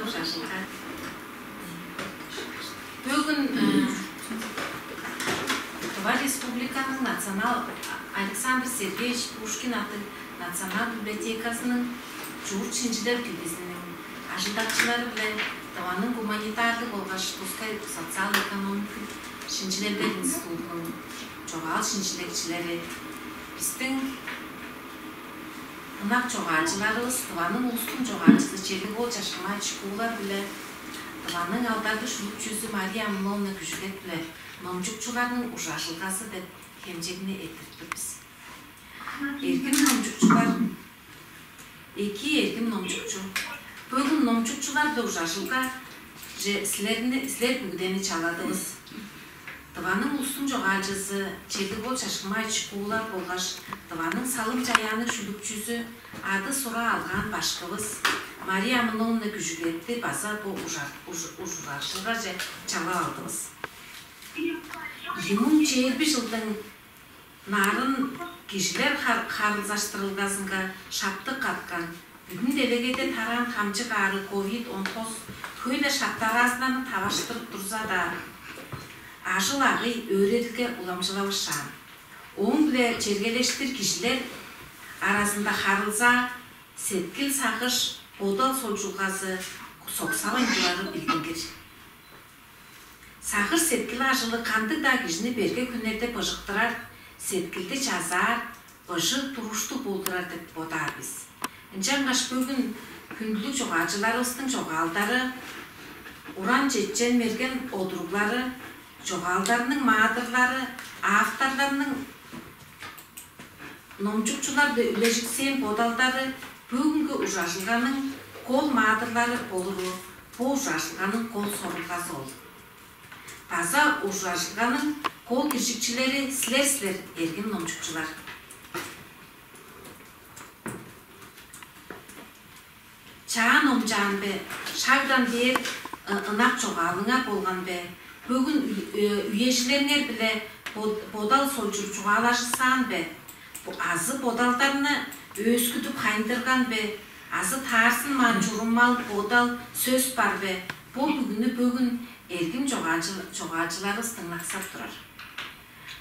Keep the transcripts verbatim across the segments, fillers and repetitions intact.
Ужуражылга. Бөгүн Тыва Республиканың национал Александр Сергеевич Пушкин аттыг Национал библиотеказының чурт шинчилел килдизиниң ажылдакчылары-биле Тываның гуманитарлыг болгаш тускай социал-экономикалык шинчилелдер институтунуң чогаал шинчилекчилери, бистиң ынак чогаалчыларывыс, Тываның улустуң чогаалчызы Черлиг-оол Чашкынмаевич Куулар-биле Тываның алдарлыг шүлүкчүзү Мария Амын-ооловна Күжүгет-биле номчукчуларның ужуражылгазы деп хемчегни эрттирип тур бис. Эргим номчукчулар, эки эргим номчукчу, бөгүн номчукчулар-биле ужуражылгаже силерни, силер бүгүдени чаладывыс. Тываның улустуң чогаалчызы Черлиг-оол Чашкынмаевич Куулар болгаш Тываның салым-чаяанныг шүлүкчүзү, ады-сура алгаан башкывыс Мария Амын-ооловна Күжүгетти база бо ужар-, уж-, ужуражылгаже чалап алдывыс. Ийи муң чээрби чылдың нарын кижилер хар-, харылзаштырылгазынга шаптык каткан, бүдүн делегейде тараан хамчык аарыг ковид он тос хөй-ле шаптараазындан таварыштырып турза-даа, ажыл-агый, өөредилге уламчылавышаан. Ооң-биле чергелештир кижилер аразында харылзаа, сеткил-сагыш, бодал солчулгазы соксавайн турары билдингир. Сагыш-сеткил ажылы кандыг-даа кижини берге хүннерде быжыктырар, сеткилди чазаар, быжыг туруштуг болдурар деп бодаар бис. Ынчангаш бөгүн хүндүлүг чогаалчыларывыстың чогаалдары, уран чечен мерген одуруглары, чогаалдарының маадырлары, авторларының номчукчулар-биле үлежиксээн бодалдары бөгүнгү ужуражылганың кол маадырлары болуру бо ужуражылганың кол сорулгазы ол. База ужуражылганың кол киржикчилери силер-силер, эргим номчукчулар. Чаа номчаан бе, шагдан бээр ы-, ынак чогаалыңар болган бе, бөгүн ү-, э, үежилериңер-биле бод-, бодал солчур чугаалажыксаан бе, бо-, азы бодалдарны өөскүдүп хайындырган бе, азы таарзынмаан чурумал, бодал, сөс бар бе, бо бүгүнү бөгүн эргим чогаалчы-, чогаалчыларывыс дыңнаксап турар.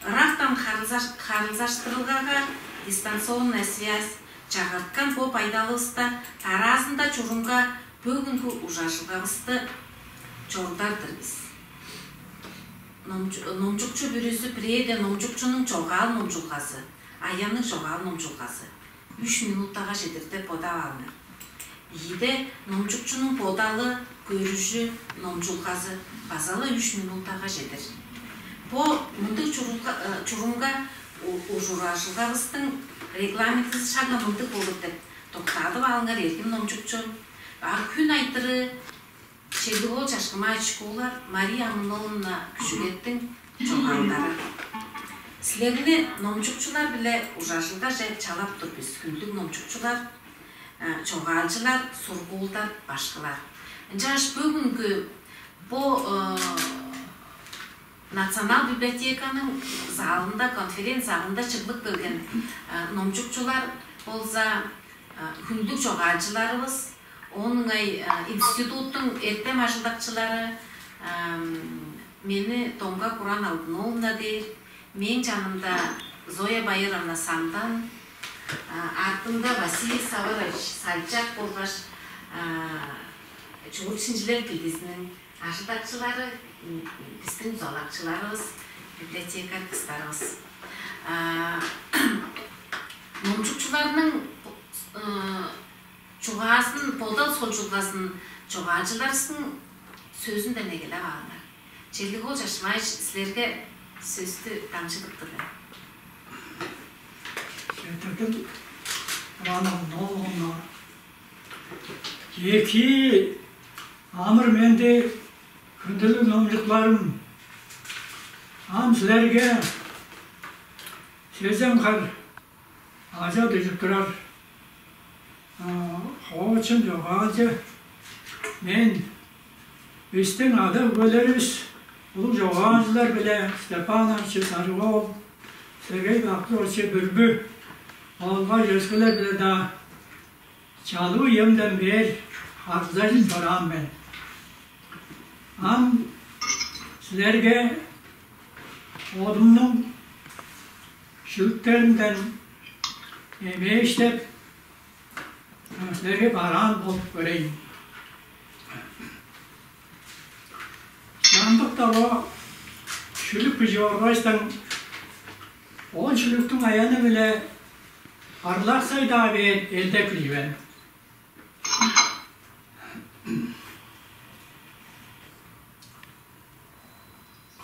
Ырактан харылзаш-, харылзаштырылгага дистанционная связь чагырткан бо байдалывыста дараазында чурумга бөгүнгү ужуражылгавысты чорудар-дыр бис. Номчу-, номчукчу бүрүзү бирээде номчукчунуң чогаал номчулгазы, аянныг чогаал номчулгазы үш минутага чедир деп бодап алыңар. Ийиде номчукчунуң бодалы, көрүжү, номчулгазы база-ла үш минутага чедир. Бо мындыг чурулга-, э, чурумга у-, ужуражылгавыстың регламентизи шак-ла мындыг болур деп доктаадып алыңар, эргим номчукчу. А хүн айтырыы Черлиг-оол Чашкынмаевич Куулар, Мария Амын-ооловна Күжүгеттиң чогаалдары. Силерни номчукчулар-биле ужуражылгаже чалап тур бис, хүндүлүг номчукчулар, э, чогаалчылар, сургуулдар, башкылар. Ынчангаш бөгүнгү бо, э, Национал библиотеканың залында, конференц-залында чыглып келген, э, номчукчулар болза, э, хүндүлүг чогаалчыларывыс, оон ыңай, э, институттуң эртем ажылдакчылары, ам, мени Домгак Уран Алдын-ооловна дээр, мээң чанымда Зоя Байыровна Самдан, а, артымда Василий Саварович Салчак болгаш, а, чурт шинчилел килдизиниң ажылдакчылары, м, бистиң дузалакчыларывыс, библиотекарь кыстарывыс. А, номчукчуларның, э, чугаазын, бодал солчулгазын чогаалчыларывыстың сөзүнден эгелеп алыңар. Черлиг-оол Чашкынмаевич, силерге сөстү дамчыдып тур мен. Четтирдим, Уран Алдын-ооловна. Эки, амыр-менди, хүндүлүг номчукчуларым. Ам силерге сезен хар ажа дүжүп турар, а, хоочун чогаалчы мен. Бистиң ада-өгбелеривис улуг чогаалчылар-биле, Степан Арчы Сарыг-оол, Сергей Бактырович Бүрбү болгаш өскелер-биле-даа чалыы үемден бээр арзажын чораан мен. Ам силерге бодумнуң шүлүктеримден эмээштеп, силерге бараан болуп көрейн. Чамдыкта бо шүлүк бижип оргайстың, ол шүлүктүң аяны-биле ырлаксай-даа бээр элдек кижи мен.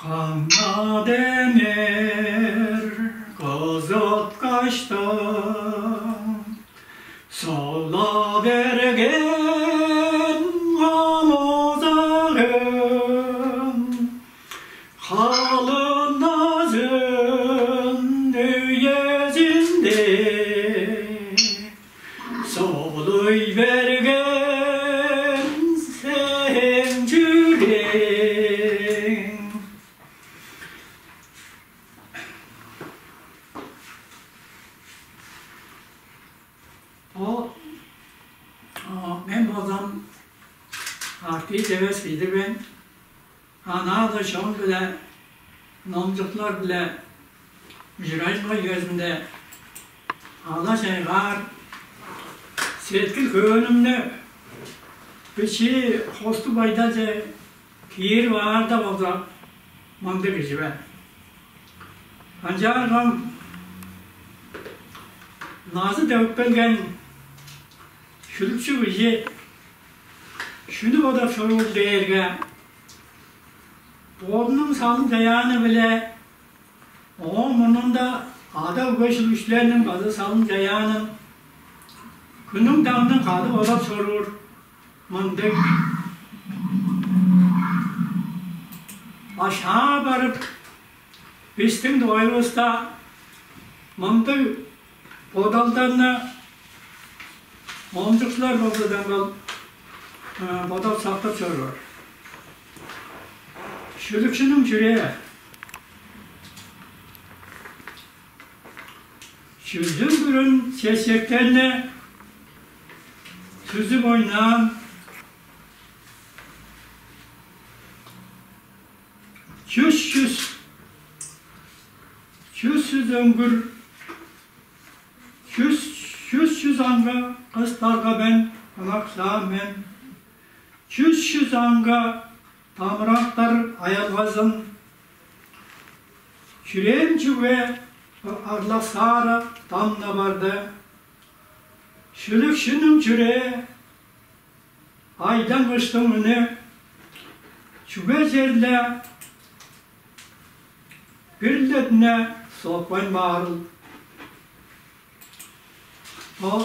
Каңнадемер кызыткаштың, сола берген камозагым, халын назын үезинде солуй берген сен чүрең. О, о, мен болзам артист эвес кижи-дир мен. Анаа-ла чон-биле, номчукчулар-биле ужурайылга үезинде ала-чайгаар сеткил-хөөнүмнү бичии хостуг байдалче киирип аарда болза, мындыг кижи мен. Ынчаарга назы төвүп келген шүлүкчү кижи чүнү бодап чоруур дээрге, бодунуң салым-чаяаны-биле ооң мурнунда ада-өгбе шүлүкчүлерниң база салым-чаяанын, хүннүң-даңның кады бодап чоруур мындыг. А шаа барып, бистиң дугайывыста мындыг бодалдарны номчукчулар болза даңгал, а, бодап-сактып чоруур. Шүлүкчүнүң чүрээ. Чүзүн-бүрүн чечектерни сүзүп ойнаан, чүс-чүс, чүс-чүс өңгүр, чүс, чүс-чүс аңгы кыстарга мен ынакшаан мен. Чүс-чүс аңгы дамырактар аялгазын. Чүрээм чүге ырлаксаары дам-на барды. Шүлүкчүнүң чүрээ айдың-кыштың үнү, чүге черле бир-ле дүне сокпайн баарыл. Ол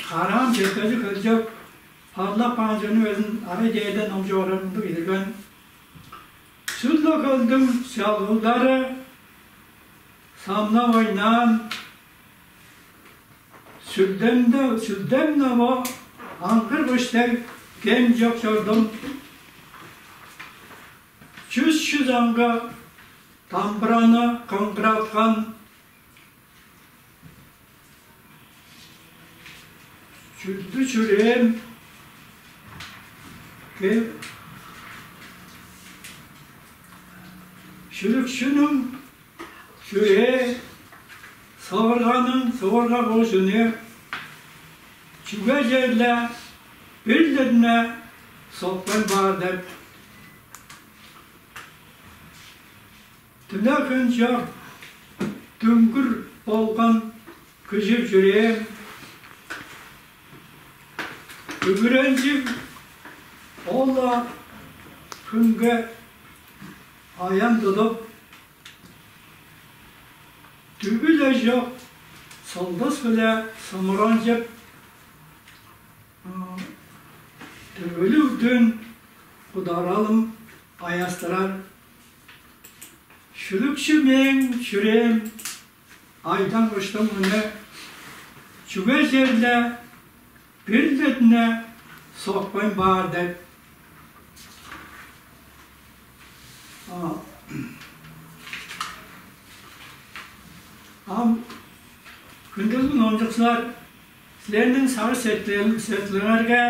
караам четкези хөлчок, парлап каан чүнү безин арай дээрден номчуп орарымдыг идирген. Чүл-ле хөлдүң чалгылдары самнап ойнаан, сүлдемде, сүлдем-на бо аңгыр куш дег кем чок чордум. Чүс-чүс аңгы дамбыраны кыңгыраткан, чүлдү чүрээм кел-, шүлүкчүнүң чүрээ, сывырганың сывырга кожуну, чүге черле бир-ле дүне сокпайн баар деп. Дүне-хүн чок дүңгүр болган күжүр чүрээм, үгүренчиг ол-ла хүнге аян тудуп, дүгү-ле чок сылдыс-биле сымыранчып, дүгүлүг дүн кударалым аястырар. Шүлүкчү мээң чүрээм, айдың-кыштың үнү, чүге черле бир-ле дүне сокпайн баар деп. А, ам, хүндүлүг номчукчулар, силерниң сагыш-сеткил-, сеткилиңерге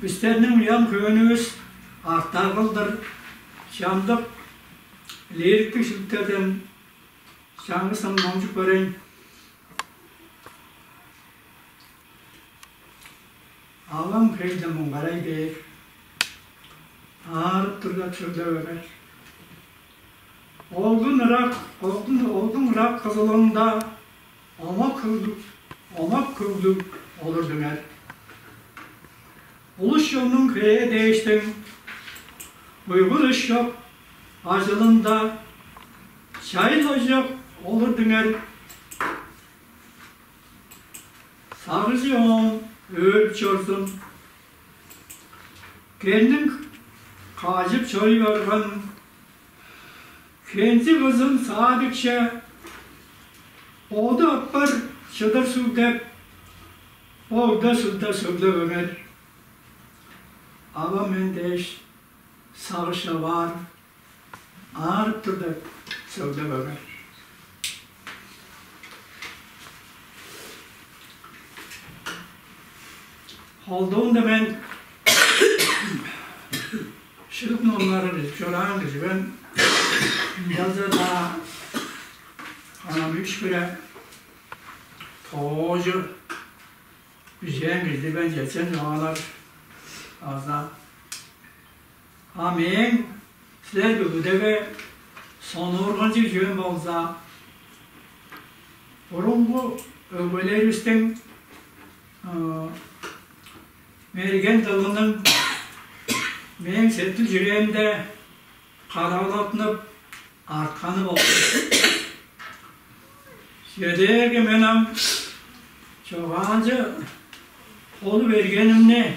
Бистерниң уян-хөөнүвүс артар кылдыр чамдык лириктиг шүлүктерден чаңгыс номчуп көрейн. Авам хей-ле муңгарай бээр, аарып турда, чүгле бөгер. Оглуң ырак, оглуң, оглуң ырак кызылында омак хөглүг, омак хөглүг олурдуңар. Улус чоннуң хээ дээштиң, уйгу-дыш чок ажылында чайыл ожок олурдуңар. Сагыжы оон өөрүп чорзун. Кенниң каажып чоруй барган хензи кызын саадыкче оду аппар чыдыр суг деп, огда-сылда сөглеп эгер. Ава мен дээш сагыш аваар, аарып тур деп сөглеп эгер. Холдуунда мен шилип номнары бижип чораан кижи мен. Ынчалза-даа ам үш хире тоожу бижээн кижи мен, чечен чугаалар база. А мээң силер бүгүдеге сонуурганчыг чүвем болза, бурунгу өгбелеривистиң мерген дылының мээң сеткил-чүрээмде кадагалаттынып артканы болду. Чедээрге мен ам чогаалчы болу бергенимни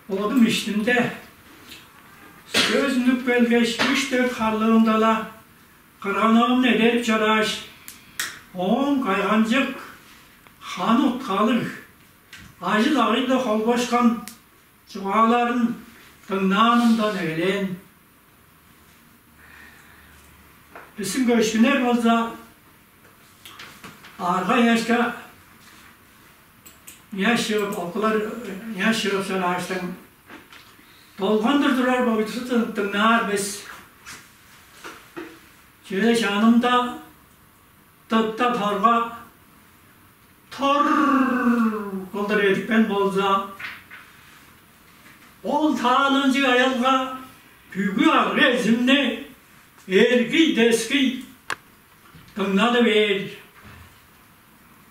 бодум иштимде сөс үнүп келгеш, үш-дөрт харлыымда-ла кырганыымны эдерип чорааш, ооң кайгамчык, ханы уткалыг, ажыл-агый-биле холбашкан чугааларын дыңнаанымдан эгелээн. Бистиң көшкүннер болза арга-ыяшка ыяш чыып, окулар ыяш чыып чорааштың, долгандыр турар бойдузу дыңнаар бис. Чүге чанымда дытта торга тор кылдыр эдипкен болза, ол таалынчыг аялга бүгү арга-эзимни эргий-деский дыңнады бээр.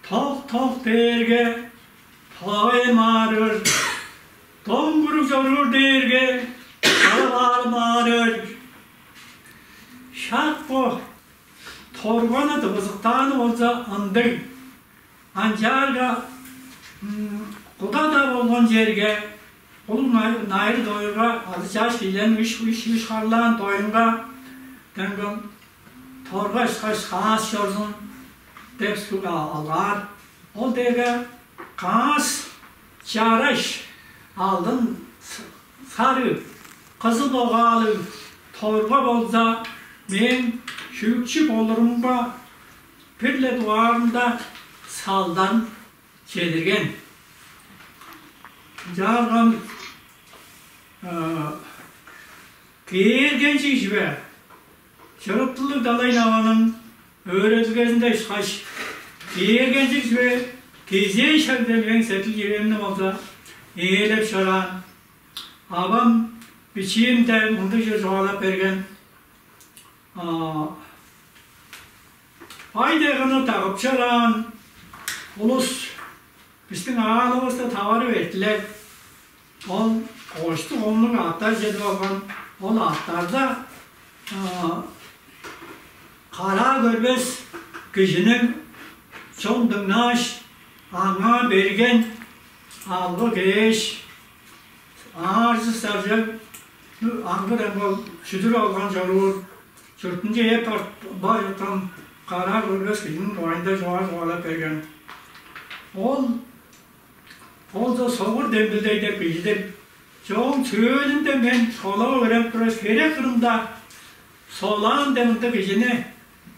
Ток-ток дээрге тоой маарыр, доңгуруг чоруур дээрге калаваары маарыр. Шак бо торганы дывызыктааны болза ындыг. Ынчаарга куда-даа болган черге, улуг найыры дойурга азы чаш кижилерниң үш үш үш харлаан доюнга деңгел торгаш-каш каас чорзун деп суг алгаар. Ол дээрге каас чараш алдын сарыг, кызыл богаалыг торга болза, мээң шүлүкчү болурумга бир-ле дугаарында салдан чедирген. Ынчаарга кээргенчиг чүве, чырыктылыг далай-наваның өөредилгезинде ышкаш, кээргенчиг чүве кезээ шагда мээң сеткил-чүрээмни болза ээлеп чораан. Авам бичиимде мындыг чүве чугаалап берген. Бай-тайганы дагып чораан улус бистиң аалывысты таварып эртилер. Ол оштуг омнуг аъттар чедип алган. Ол аъттарда караа көрбес кижиниң чон дыңнааш, аңаа берген алгы-кеш, ааржы-саржы аңгы-даңгы шүдүр алган чоруур, чуртунче эп бар чыткан караа көрбес кижиниң дугайында чугаа чугаалап берген. Ол болза Согур Дембилдей деп кижи-дир. Чооң сөөлүнде мен школага өөренип тургаш, херек кырында Солаан деп ындыг кижини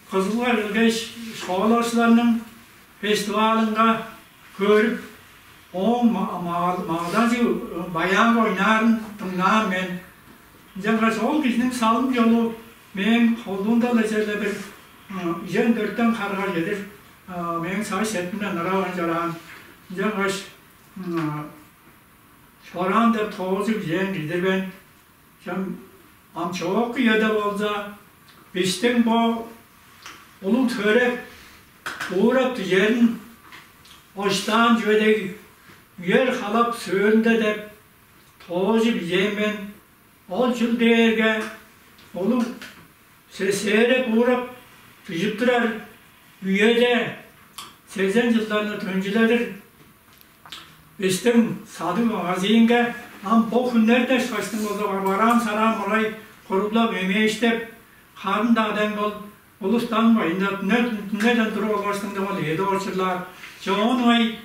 Кызылга келгеш, школачыларның фестивалынга көрүп, Ооң ма- ма- магдажы баян ойнаарын дыңнаан мен. Ынчангаш ол кижиниң салым-чолу мээң холумда-ла черле бир үжен-дөртен харга чедир мээң сагыш-сеткилимден ырап ынчараан. Ынчангаш чораан деп тоожу бижээн кижи-дир мен. Чам ам чоокку үеде болза, бистиң бо улуг төреп, уурап дүжерин оштаан чүве дег, үер-халап сөөлүнде деп тоожу бижээн мен. Ол чүл дээрге, улуг сесээреп уурап дүжүп турар үеде, сезен чылдарны төнчүледир бистиң садыг магазинге ам бо хүннерде ышкаштың болза бараан-сараан мурай куруглап, эмээштеп, харын-даа дең бол улустан байында дүнеден туруп алгаштың деп ол эди очурлаар. Чоон ыңай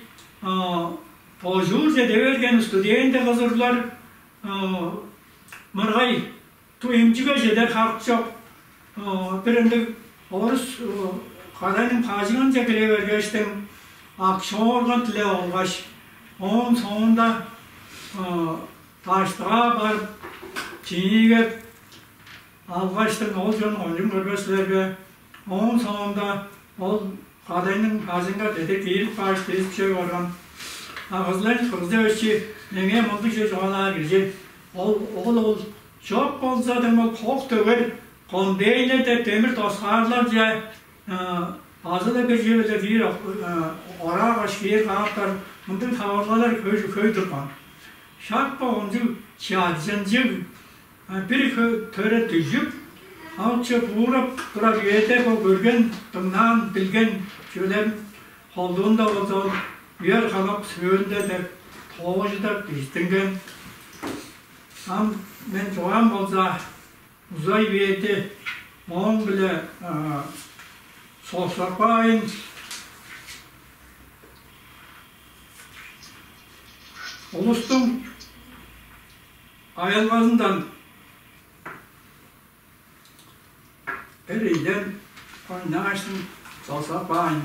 божуур чеде берген студент кызырлар мыргай Ту эмчиге чедер хак чок. Бир ындыг орус кадайның бажыңынче кире бергештиң, акша орган дилеп алгаш, ооң соонда даштыгаа барып, чиигеп алгаштың, ол чон кончуг көрбес силерге. Ооң соонда ол кадайның бажыңга дедир киирип кааш, дезип чоруй барган. А Кызыл-Эник Кыргысович меңээ мындыг чүве чугаалаар кижи. Ол, ол, ол чок болза-даа, ол кок-төгер контейнер деп демир доскаарларже база-ла бир чүве-биле киир ораагаш, киир кааптар, мындыг таварылгалар хөй, хөй турган. Шак бо кончуг чадыжынчыг бир хө- төре дүжүп, алче буурап турар үеде бо көрген, дыңнаан, билген чүвелерим холдуунда болза, ол үер-халап сөөлүнде деп тоожуда бижиттинген. Ам мен чугаам болза, узай бээрде мооң-биле соксапкаайн, улустуң аялгазындан бир ийден ойнааштың соксап каайн.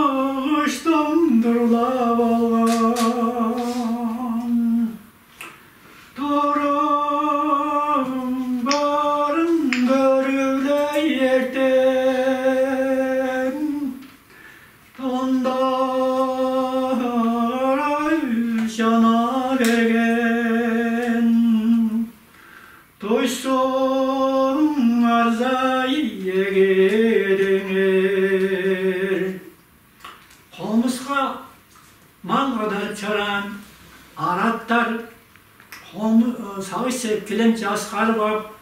Туруяаштан турлап алган, туруң барын көрүглей эртен, тондар чана берген. Дойсуң арзай эгедеңер. Хомуска мал кадарып чораан араттар хому- сагыш-сеткилин часкарып ап,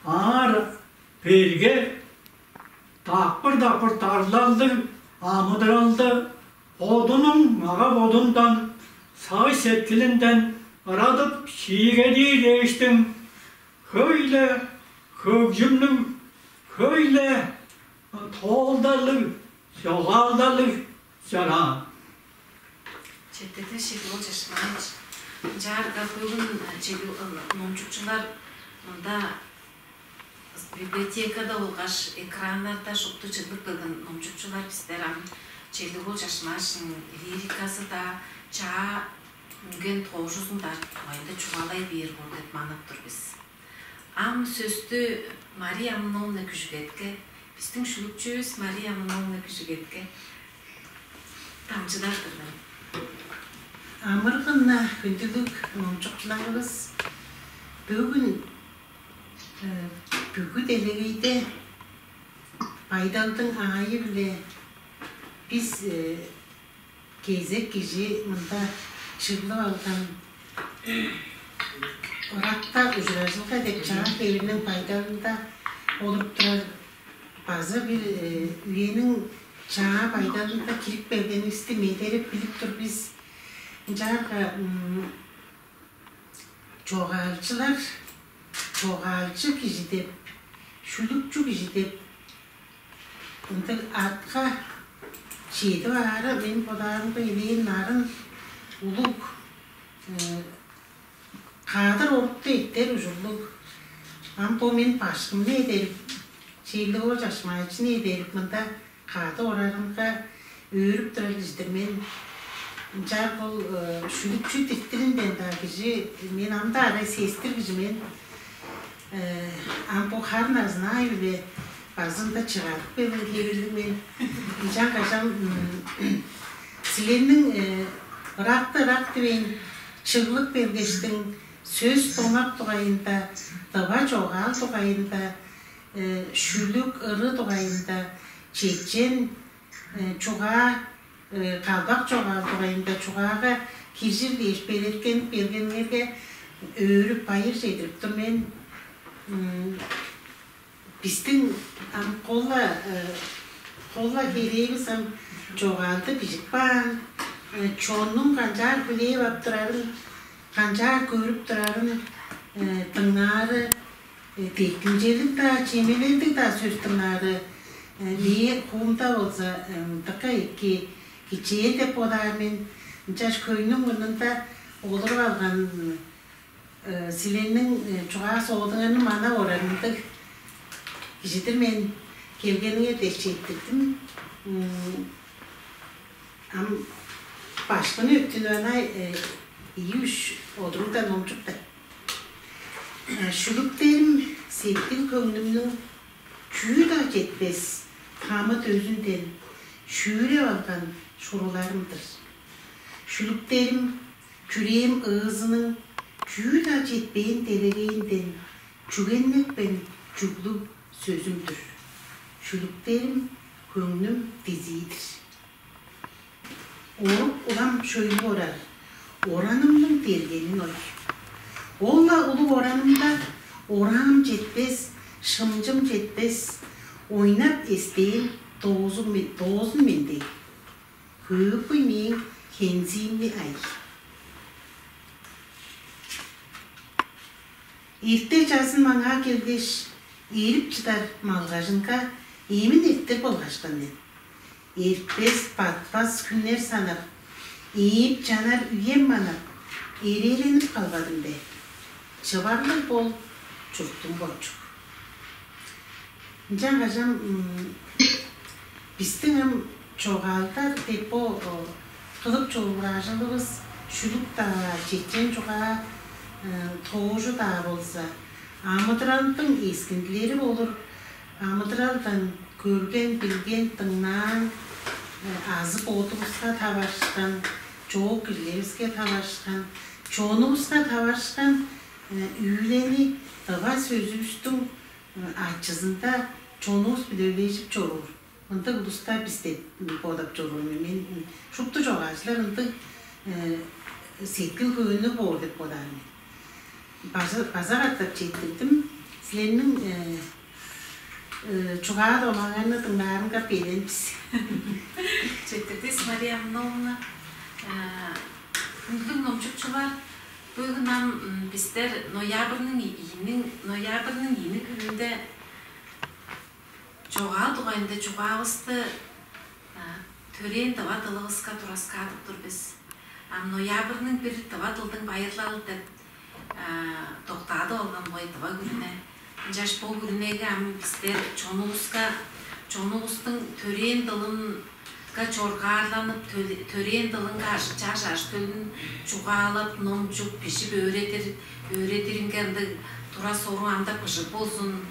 аар берге дакпыр-дакпыр дарлалдыг амыдыралды бодунуң мага-бодундан, сагыш-сеткилинден ырадып шиигедир дээштиң, хөй-ле хөгжүмнүг, хөй-ле тоолдарлыг, чогаалдарлыг чораан. Четтирдивис, Чедип-оол Чашмаевич. Ынчаарга бөгүн чедип номчукчулар мында библиотекада болгаш экраннарда шупту чыглып келген номчукчулар бистер ам Чедип-оол Чашмаевичиниң лириказы-даа, чаа үнген тоожузун-даа дугайында чугаалай бээр боор деп манап тур бис. Ам сөстү Мария Амын-ооловна Күжүгетке, бистиң шүлүкчүвүс Мария Амын-ооловна Күжүгетке дамчыдар-дыр мен. Амыргын-на, хүндүлүг номчукчуларывыс, бөгүн бүгү делегейде байдалдың аайы-биле бис кезек кижи мында чыглып алган Ыракта ужуражылга деп чаа хевирниң байдалында болуп турар база бир үениң чаа байдалында кирип бергенивисти медереп билип тур бис. Ынчаарга чогаалчылар, чогаалчы кижи деп, шүлүкчү кижи деп ындыг атка чедип аары мен бодаарымга элээн нарын улуг кадыр орукту эртер ужурлуг. Ам бо мен башкымны эдерип, Чиилдикович Ашмаевичини эдерип, мында кады орарымга өөрүп турар кижи-дир мен. Ынчаар бол шүлүкчү диктиринден-даа кижи, мен ам-даа арай сестир кижи мен. Ам бо хар назынаа-биле базында чыгарып берген хевирлиг мен. Ынчан кажан силерниң ыракты ырак дивейн, чыглып келгештиң, сөс домак дугайында, дыва чогаал дугайында, шүлүк ыры дугайында, чечен чугаа, калбак чогаал дугайында чугаага киржир дээш белеткенип бергениңерге өөрүп, байыр чедирип тур мен. Бистиң ам кол-ла, кол-ла херээвис ам чогаалды бижип каан, чоннуң канчаар хүлээп ап турарын, канчаар көрүп турарын дыңнаары, деткимчелиг-даа, чемелелдиг-даа сөс дыңнаары мээң хуумда болза дыка эки кичээл деп бодаар мен. Ынчаш хөйнүң мурнунда олуруп алган силерниң чугаа-соодуңарны манап орар ындыг кижи-дир мен. Келгениңер дээш четтирдим. Ам башкыны өттүнүп анай ийи-үш одуругдан номчуптар. Шүлүктерим сеткил-хөңнүмнүң чүү-даа четпес тамы дөзүнден шүүреп алган шуруларым-дыр. Шүлүктерим чүрээм ыызының чүү-даа четпээн делегейинден чүгеннепкен чүглүг сөзүм-дүр. Шүлүктерим хөңнүм дизии-дир. Орук улам шөйлүп орар, оранымның дергенин ой. Ол-ла улуг оранымда ораам четпес, шымчым четпес, ойнап эстээр доозун мен дег. Хөөкүй мээң хензиимни ай. Эрте чазын маңаа келгеш, эрип чыдар малгажынга эмин эртер болгашкан мен. Эртпес-батпас хүннер санап, ийип чанар үем манап, эрээленип калбадым бе? Чыварлыг бол, чуртум болчук. Ынчангаш ам бистиң ам чогаалдар деп бо кылып чоруур ажылывыс шүлүк-даа, чечен чугаа, тоожу-даа болза, амыдыралдың эскиндилери болур. Амыдыралдан көрген, билген, дыңнаан азы бодувуска таварышкан, чоок кижилеривиске таварышкан, чонувуска таварышкан үүлени тыва сөзүвүстүң ачызында чонувус-биле үлежип чоруур. Мындыг улуста бис деп бодап чоруур мен. Мен шупту чогаалчылар ындыг сеткил-хөөннүг боор деп бодаар мен. База, база катап четтирдим. Силерниң чугаа-домагыңарны дыңнаарынга белен бис. Четтирдис, Мария Амыновна. Хүндүлүг номчукчулар, бөгүн ам бистер ноябрьның ийиниң, ноябрьның ийиниң хүнүнде чогаал дугайында чугаавысты төрээн тыва дылывыска тураскаадып тур бис. Ам ноябрьның бир тыва дылдың байырлалы деп доктаадып алган болгай тыва күрүне. Ынчаш бо күрүнеге ам бистер чонувуска, чонувустуң төрээн дылынга чоргаарланып, төрээн дылынга чаш ажы-төлүн чугаалап, номчуп, бижип өөредир, өөредиринге ындыг тура-соруу ам-даа быжыг болзун.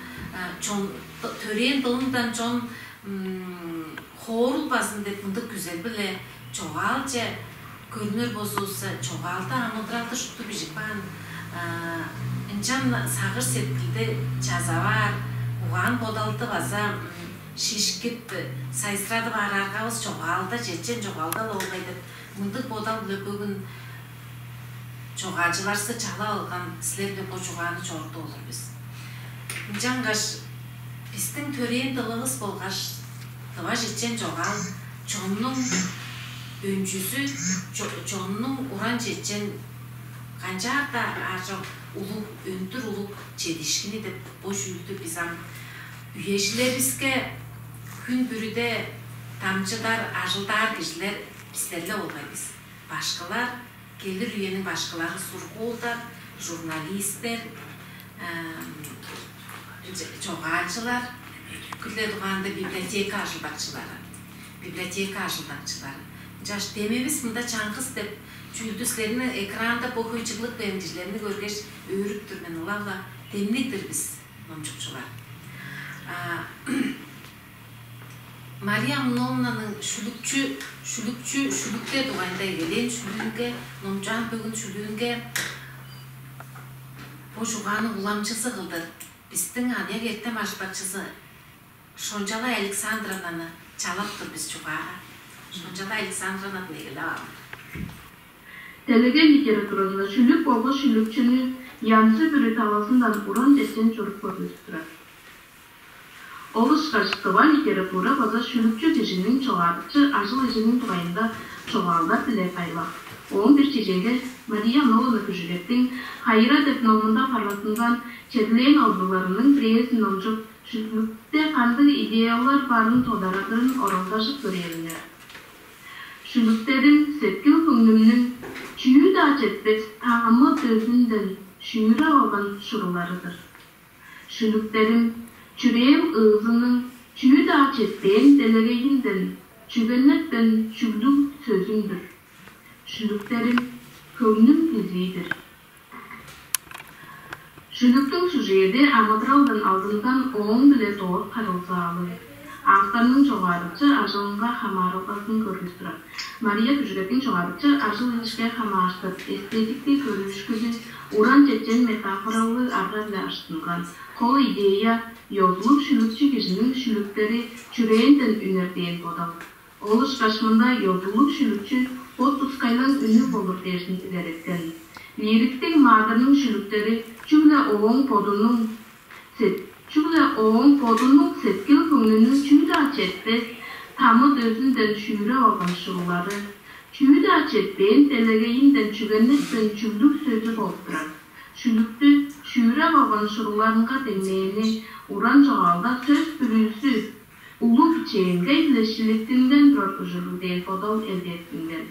Чон, төрээн дылындан чон хоорулбазын деп мындыг күзел-биле чогаалче көрнүр болзувусса, чогаалда амыдыралды шупту бижип каан. Ынчан сагыш-сеткилди чазап аар, угаан-бодалды база шишкип, сайзырадып аар аргавыс чогаалда, чечен чогаалда-ла болгай деп мындыг бодал-биле бөгүн чогаалчыларывысты чалап алган силер-биле бо чугааны чорудуп олур бис. Ынчангаш бистиң төрээн дылывыс болгаш тыва чечен чогаал чоннуң өнчүзү, чо- чоннуң уран чечен канчаар-даа аажок улуг, өндүр улуг чедиишкини деп бо чүүлдү бис ам үежилеривиске хүн бүрүде дамчыдар, ажылдаар кижилер бистер-ле болгай бис. Башкылар, келир үениң башкылары, сургуулдар, журналистер, чогаалчылар, күле дугаанда библиотека ажылдакчылары, библиотека ажылдакчылары. Ынчаш демевис мында чаңгыс деп чүүлдү силерниң экранда бо хөй чыглып берген кижилерни көргеш, өөрүп тур мен. Ылап-ла демниг-дир бис, номчукчулар. Мария Амын-ооловнаның шүлүкчү, шүлүкчү, шүлүкте дугайында эгелээн шүлүүнге, номчаан бөгүн шүлүүнге бо чугааның уламчызы кылдыр бистиң аныяк эртем ажылдакчызы Шончалай Александровнаны чалап тур бис чугаага. Шончалай Александровнадан эгелеп алыңар. Делегей литературазында шүлүк болгаш шүлүкчүнү янзы-бүрү талазындан уран чечен чурук көргүзүп турар. Ол ышкаш тыва литература база шүлүкчү кижиниң чогаадыкчы ажыл-ижиниң дугайында чогаалдар-биле байлак. Ооң бир чижеги Мария Амын-ооловна Күжүгеттиң «Хайыра» деп номунда харлаттынган чедилээн албырларының бирээзин номчуп, шүлүкте кандыг идеялар барын тодарадырын оралдажып көрээлиңер. Шүлүктерим сеткил-хөңнүмнүң чүү-даа четпес тамы дөзүнден шүүреп алган шурулары-дыр. Шүлүктерим чүрээм ыызының чүү-даа четпээн делегейинден чүгеннетпээн чүглүг сөзүм-дүр. Шүлүктерим хөңнүм дизии-дир. Шүлүктүң сюжеди амыдыралдан алдынган ооң-биле дорт харылзаалыг, авторнуң чогаадыкчы ажылынга хамаарылгазын көргүзүп турар. Мария Күжүгеттиң чогаадыкчы ажыл-ижинге хамаарыштыр эстетиктиг көрүүшкүнү уран чечен метафоралыг арга-биле ажыттынган. Кол идея – ёзулуг шүлүкчү кижиниң шүлүктери чүрээнден үнер дээн бодал. Ол ышкаш мында ёзулуг шүлүкчү бот-тускайлаң үннүг болур дээрзин илереткен. Лириктиг маадырның шүлүктери чүгле ооң бодунуң сет- чүгле ооң бодунуң сеткил-хөңнүнүң чүү-даа четпес тамы дөзүнден шүүреп алган шурулары, чүү-даа четпээн делегейинден чүгеннетпээн чүглүг сөзү болуп турар. Шүлүктү шүүреп алган шуруларынга деңнээни уран чогаалда сөс бүрүзү улуг чээнгей-биле шилиттинген турар ужурлуг дээн бодал элдеттинген.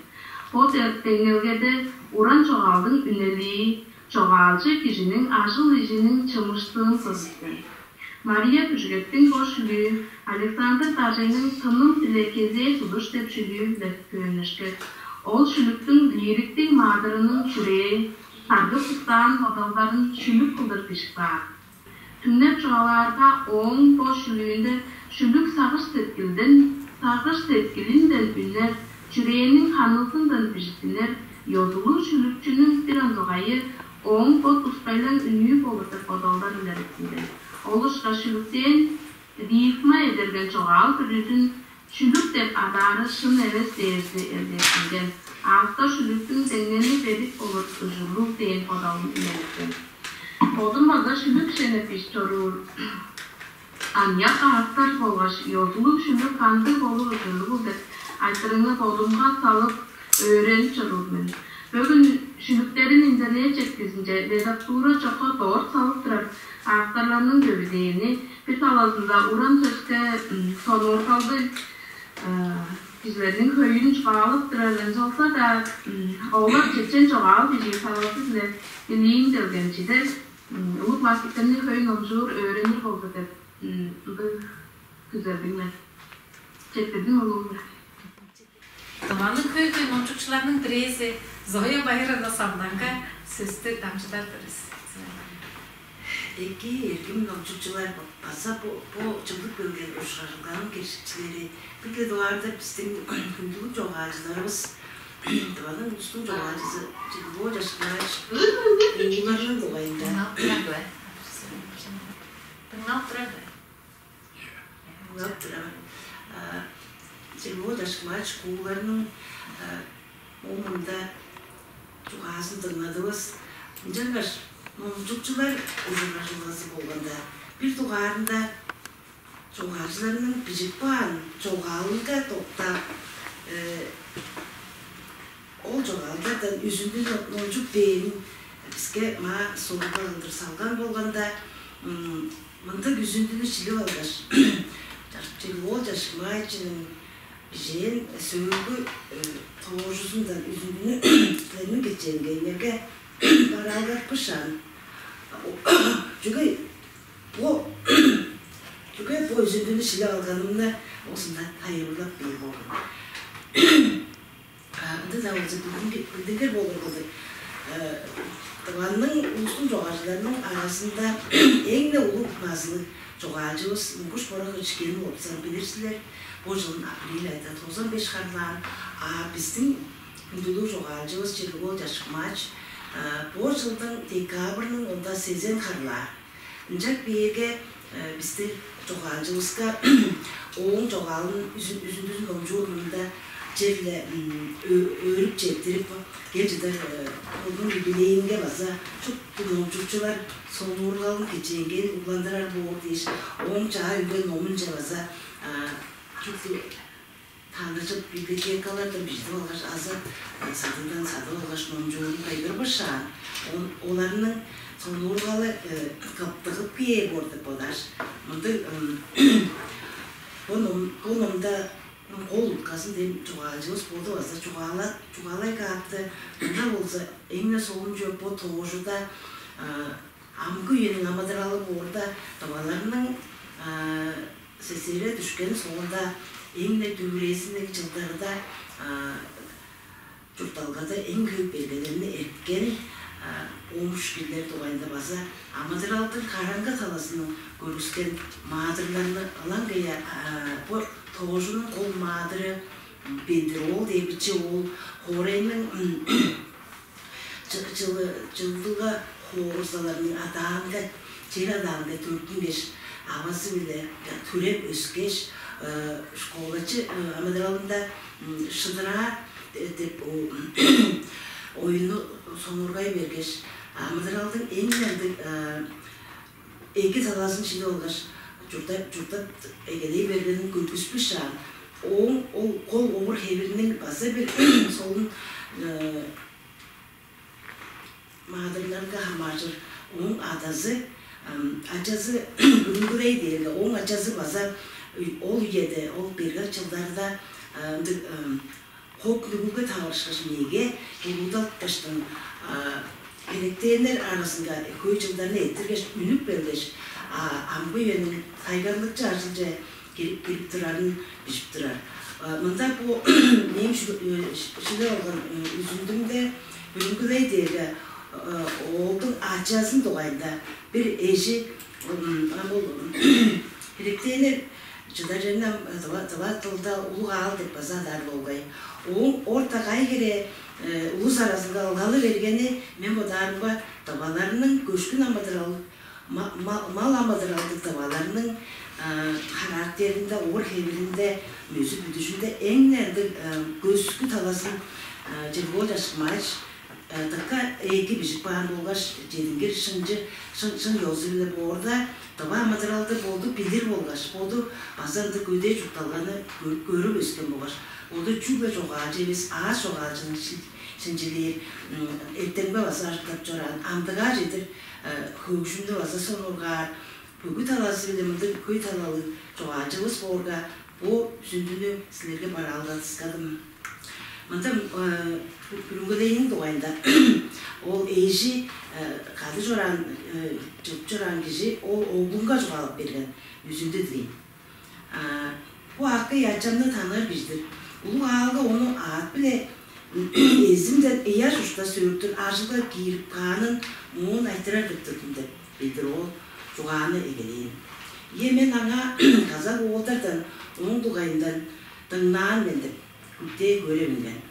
Бо деңнелгеде уран чогаалдың үнелии чогаалчы кижиниң ажыл-ижиниң чымыштыын көргүскен. Мария Күжүгеттиң бо шүлүү Александр Даржайның «Тыным-биле кезээ тудуш» деп шүлүү-биле хөөннешкен. Ол шүлүктүң лириктиг маадырының чүрээ, саргып-быстаан бодалдарын шүлүк кылдыр бижип каар. Түңнеп чугаалаарга, ооң бо шүлүүнде шүлүк сагыш-сеткилден, сагыш-сеткилинден үнер, чүрээниң ханызындан бижиттинер, ёзулуг шүлүкчүнүң бир онзагайы ооң бот-тускайлаң үнүү болур деп бодалдар илеретинген. Ол ышкаш шүлүктээн рифма эдерген чогаал бүрүзүн шүлүк деп адаары шын эвес дээрзи элдеттинген. Автор шүлүктүң деңнели бедик болур ужурлуг дээн бодалын илереткен. Бодум база шүлүк шенеп иш чоруур аныяк автор болгаш ёзулуг шүлүк кандыг болур ужурлугул деп айтырыгны бодумга салып, өөренип чоруур мен. Бөгүн шүлүктерин интернет четкизинче редактура чокка дорт салып турар авторларның көвүдээни бир талазында уран сөске сонуургалдыг кижилерниң хөйүн чугаалап турар, ынчалза-даа олар чечен чогаал бижиир талазы-биле билиин делгем чиде улуг классиктерни хөй номчуур, өөренир болду деп ындыг күзелдиг мен. Четтирдим улуу-биле. Тываның хөй-хөй номчукчуларының бирээзи Зоя Байыровна Самнанга сөстү дамчыдар-дыр бис. Эки, эргим номчукчулар, база бо, бо чыглып келген ужуражылганың киржикчилери, бир-ле дугаарда бистиң хүндүлүг чогаалчыларывыс, Тываның улустуң чогаалчызы Черлиг-оол Чашкынмаевич, ууларның дугайында. Дыңнап турар бе? Дыңнап турар бе? Дыңнап турар. Черлиг-оол Чашкынмаевич, ууларның, ол мында чугаазын дыңнадывыс. Ынчангаш номчукчулар ужуражылгазы болганда, бир дугаарында чогаалчыларның бижип каан чогаалынга доктаап, э, ол чогаалдардан үзүндүнү номчуп бээрин биске маа сурулга кылдыр салган болганда, м, мындыг үзүндүнү шилип алгаш, Чер-, Черлиг-оол Чашкынмаевичиниң бижээн сөөлгү, э, тоожузундан үзүндүнү силерниң кичээнгейиңерге бараалгатпышаан. Чүге бо, чүге бо үзүндүнү шилип алганымны оозунда тайылбырлап бээр болгай мен. А, ындыг-даа болза, билдингир, билдингир болур кылдыр. Э, Тываның улустуң чогаалчыларының аразында эң-не улуг назылыг чогаалчывыс Мунгуш Борахович Кенин-ооловну билир силер. Бо чылын апрель айда тозан беш харлаан, а бистиң хүндүлүг чогаалчывыс Черлиг-оол Чашкынмаевич, э, бо чылдың декабрьның онда сезен харлаар. Ынчап кээрге, э, бистер чогаалчывыска ооң чогаалын үзү-, үзүндүзүн номчуур мурнунда черле, м, ө-, өөрүп четтирип, кел чыдар, э, бодунуң юбилейинге база шупту номчукчулар сонуургалын, кичээнгейин угландырар боор дээш, ооң чаа үнген номунче база, а, шупту таныжып, библиотекалардан бижидип алгаш, азы, э, садыгдан садып алгаш, номчуурун кыйгырбышаан, ол-, оларның сонуургалы, э, кыптыгып кээр боор деп бодааш, мындыг, м, бо ном-, бо номда кол утказын дем чугаалчывыс боду база чугаала-, чугаалай каапты. Мында болза эң-не солун чүве бо тоожуда, а, амгы үениң амыдыралы боорда, тываларның, а, СССР дүшкен соонда эң-не дүвүрээзиниң чылдарда, а, чуртталгада эң хөй белгалдарны эрткен, а, омуш кижилер дугайында база амыдыралдың караңгы талазын көргүскен маадырларны ылаңгыя, а, бо тоожунуң кол маадыры Бендир-оол дээр биче оол хоорайның, м, чы-, чылы-, чылгы хоорзаларның адаанга, чер адаанга төрүттүнгеш, авазы-биле төреп өскеш, э, школачы, э, амыдыралында, м, «Шыдыраа», э, деп, о, оюнну сонуургай бергеш, амыдыралдың эң ындыг, э, эки талазын шилип алгаш, чурттап, чурттап эгелей бергенин көргүспүшаан, ооң ол кол овур-хевириниң база бир солун, э, маадырларынга хамааржыр ооң адазы, ам, ачазы Бүрүңгүлей дээрге, ооң ачазы база үй-, ол үеде, ол берге чылдарда, а, ындыг, ам, хок-нүгүлге таварышкаш, меге буруудаткаштың, а, херектээннер аразынга хөй чылдарны эрттиргеш, үнүп келгеш, а, амгы үениң сайгарлыкчы ажылче кирип, кирип турарын бижип турар. А, мында бо мээң шү-, э, ш-, шилип алган, э, үзүндүмде Бүрүңгүлей дээрге, э, оолдуң ачазын дугайында бир эжи, м, ам ол херектээни чыдар черин ам, э, тыва, тыва дылда улуг аал деп база адаар болгай. Ооң орта кайы хире, э, улус аразынга ылгалы бергени, мен бодаарымга, тываларның көшкүн амыдырал, ма-, ма-, мал амыдыралдыг тываларның, а, характеринде, овур-хевиринде, мөзү-бүдүжүнде эң-не ындыг, а, көскү талазын, а, Черлиг-оол Чашкынмаевич, а, дыка эки бижип каан болгаш, чедингир шынчы, шын, шын ёзу-биле боорда, тыва амыдыралды боду билир болгаш, боду база ындыг көдээ чуртталганы кө-, көрүп өскен болгаш, боду чүгле чогаалчы эвес, аас чогаалчының шин-, шинчилээр, м, эртемге база ажылдап чораан, амдыгаа чедир, э, хөгжүмнү база сонуургаар, бүгү талазы-биле мындыг хөй талалыг чогаалчывыс боорга, бо үзүндүнү силерге бараалгадыскадым. Мында, э, Бү-, Бүлүңгүлейниң дугайында ол эжи, э, кады чораан, э, чыгып чораан кижи ол оглунга чугаалап берген үзүндү дийин. А, бо акый ачамны таныыр кижи-дир. Улуг аалга ону аът-биле эзимден ыяш ушта сөөртүр ажылга киирип каанын моон айтырар деп турдум деп, Бендир-оол чугааны эгелээн. Ийе, мен аңаа казак оолдардан ооң дугайындан дыңнаан мен деп, күптээ көрем ийин.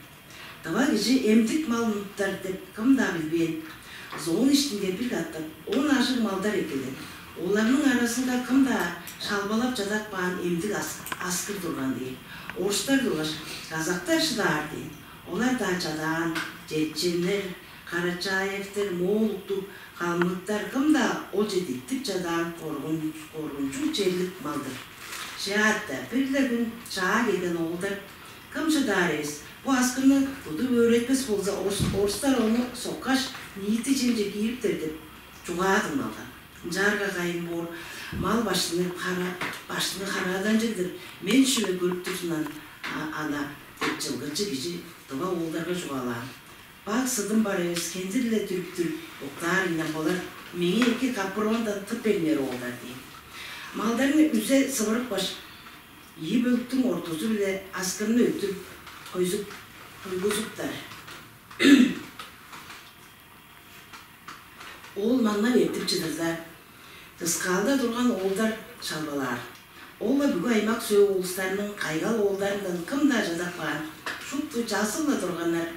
Тыва кижи эмдик мал мунуптар деп кым-даа билбээн. Зоон иштинге бир катап он ажыг малдар эккелген. Оларның аразынга кым-даа шалбалап чадап каан эмдик ас-, аскыр турган дээр. Орустар тургаш, казактар шыдаар дээн. Олар-даа чадаан, чеченнер, Карачаевтер, моол уктуг калмыктар, кым-даа олче диктип чадаан коргунчуг черлик мал-дыр. Шаатта бир-ле хүн чаа келген оолдар: «Кым шыдаар эвес, бо аскырны тудуп өөретпес болза, орустар ону соккаш, ниити чемче киириптер» — деп чугаа дыңналган. Ынчаарга кайын боор мал баштыңы хара, баштыңы хараадажыр-дыр, мен шүве көрүп турзун ана деп чылгычы кижи тыва оолдарга чугаалаан. «Баг сыдым бар эвес, хендир-ле дүрүп-дүрүп октаар ийин, болар, меңээ эки капрондан тып бериңер, оолдар» — дээн. Малдарны үзе сывырыпкаш, ийи бөлүктүң ортузу-биле аскырны өттүрүп, хойзуп, хойгузуптар. Ол маңнап эртип чыдырда, дыскаалда турган оолдар шалбалаар. Ол-ла бүгү аймак-сөөк улустарның кайгал оолдарындан кым-даа чадап каан, шупту чазып-ла турганнар.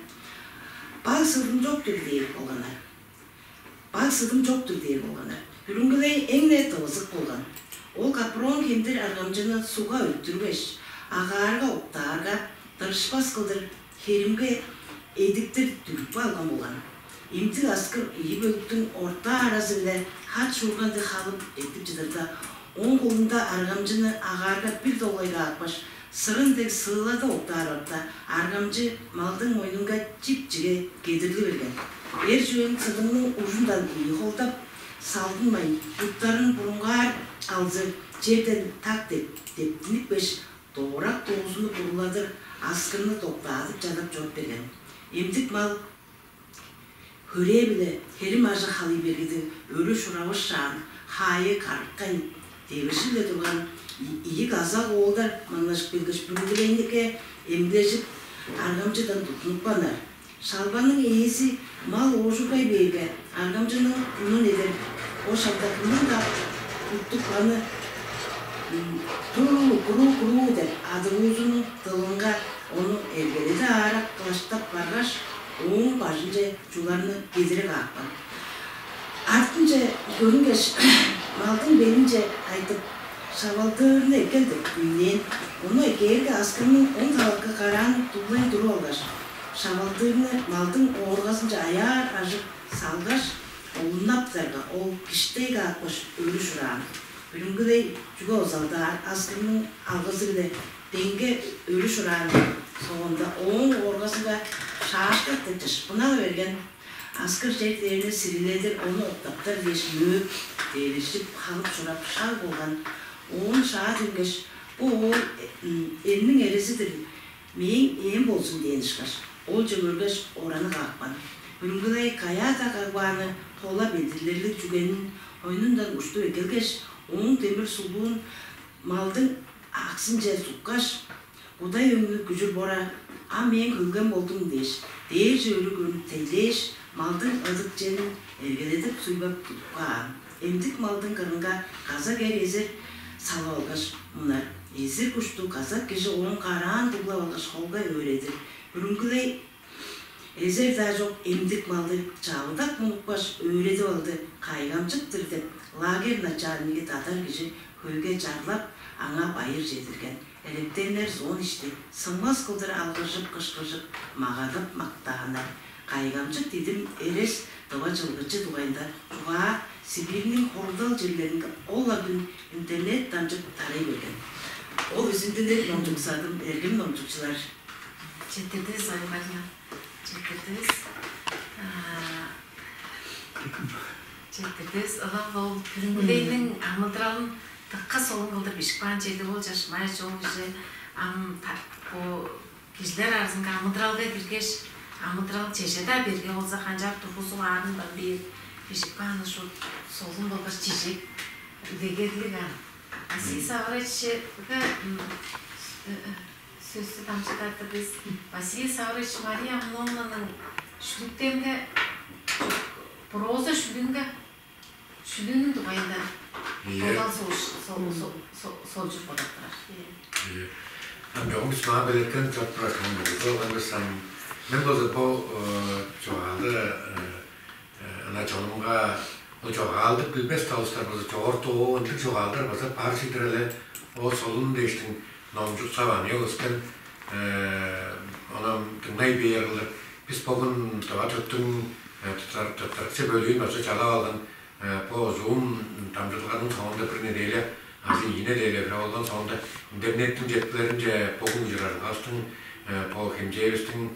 «Баг сыдым чок-тур» — дээр болганнар. «Баг сыдым чок-тур» — дээр болганнар. Бүрүңгүлей эң-не тывызык болган. Ол капрон хендир аргамчыны сугга өттүргеш, агаарга октаарга, дырышпас кылдыр херимге эдиктир дүрүпкү алган болган. Эмдик аскыр ийи бөлүктүң орта аразы-биле хат шуурган дег халып эртип чыдырда, оң колунда аргамчыны агаарга бир долгай каапкаш, сырын дег сыылады октаарда, аргамчы малдың мойнунга чип-чиге кедирли берген. Эр чүвең сыдымның ужундан ийи холдап, салдынмайн, буттарын бурунгаар алзы черден так деп дептиникпеш, довурак доозуну буруладыр аскырны доктаадып чадап чоруп берген. Эмдик мал хөрээ-биле херим ажыг халый бергедиг, өрү шуравышаан, хаайы карыккайн, девижип-ле турган ийи казак оолдар маңнажып келгеш, Бүрүңгүлейнике эмглежип, аргамчыдан туттунупканнар. Шалбаның ээзи мал оожургай бээрге, аргамчының мунун эдер, ол шагда кымның-даа уттуп каны «Туруу, куруу, куруу» деп, адыруузунуң дылынга ону эргеледи аарак кылаштап баргаш, ооң бажынче чуларны кедире каапкан. Артынче көрүнгеш, малдың белинче айтып: «Шавалдыырны эккел» — деп күүнээн. Ону эккээрге, аскырның оң талакы караан дуглай туруп алгаш, шавалдыырны малдың ооргазынче аяар ажып салгаш, олуннаптарга, ол киштей каапкаш, өрү шураан. Бүрүңгүлей чүге озалдаар, аскырның алгызы-биле деңге өрү шураан соонда, ооң ооргазынга шаашкак дег чыпшына берген. Аскыр чер дээрни сириледир, ону октаптар дээш, мөөп, девижип, халып-шурап шаг болган. Оон шаат үнгеш: «Бо оол эмниң эрези-дир, мээң ээм болзун» — дээн ышкаш, олче көргеш, ораны каапкан. Бүрүңгүлей каяа-даа кагбааны тола белдирлерлиг чүгенин хойнундан уштуп эккелгеш, ооң демир сулбуун малдың аксынче суккаш: «Кудай өңнүг күжүр бора, а мээң хөлгем болдуң» — дээш, дээрже өрү көрнүп тейлээш, малдың ыдык чемин эргеледип, суйбап тудуп каан. Эмдик малдың кырынга казак эр эзер салып алгаш мунар. Эзир кушту казак кижи ооң караан дуглап алгаш, холга өөредир. Бүрүңгүлей эзер-даа чок эмдик малды чавыдак мунупкаш, өөредип алды. «Кайгамчык-тыр» деп, лагерь начальниги дадар кижи хөйге чарлап, аңаа байыр чедирген. Электеннер зон ишти сыңмас кылдыр алгыржып-кышкыржып, магадап-мактааннар. Кайгамчык дидим эрес тыва чылгычы дугайында чугаа Сибирьниң хоругдал черлеринге ол-ла хүн интернет дамчып тарай берген. Ол үзүндүнү номчуксадым, эргим номчукчулар. Четтирдивис, Аймарьевна. Четтирдивис. Четтирдивис. Ылап ол Күрүнгүлейниң амыдыралын дыка солун кылдыр бижип каан черлиг болчаш, май чоок кижи ам бо кижилер аразынга амыдыралга киргеш, амыдырал чеже-даа берге болза, канчаар тургузуп аарындан бээр бижип кааны шуут солун болгаш чижек, үлегерлиг ам. Василий Саврачыга сөстү дамчыдарды бис. Василий Саврыч, Мария Амын-ооловнаның шүлүктеринге, проза шүлүүнге, шүлүүнүң дугайында бодал солчуп бодап турар. Ам чогум бис маа белеткенип чоруп турар болган бис ам. Мен болза бо чугаалды ынаа чонумга, ол чогаалды билбес тавыстар болза, чогорту оо ындыг чогаалдар база бар чыдыр эле, ол солун дээштиң номчуксаваан, эң өскен ону дыңнай бээр кылдыр. Бис богун тыва төттүң Тыттырыкчы бөлүүн база чалап алган. Бо Zoom дамчыдылганың соонда бир неделя азы ийи неделя хире болган соонда интернеттиң четкилеринче бо хүн ужуражылгавыстың, бо хемчээвистиң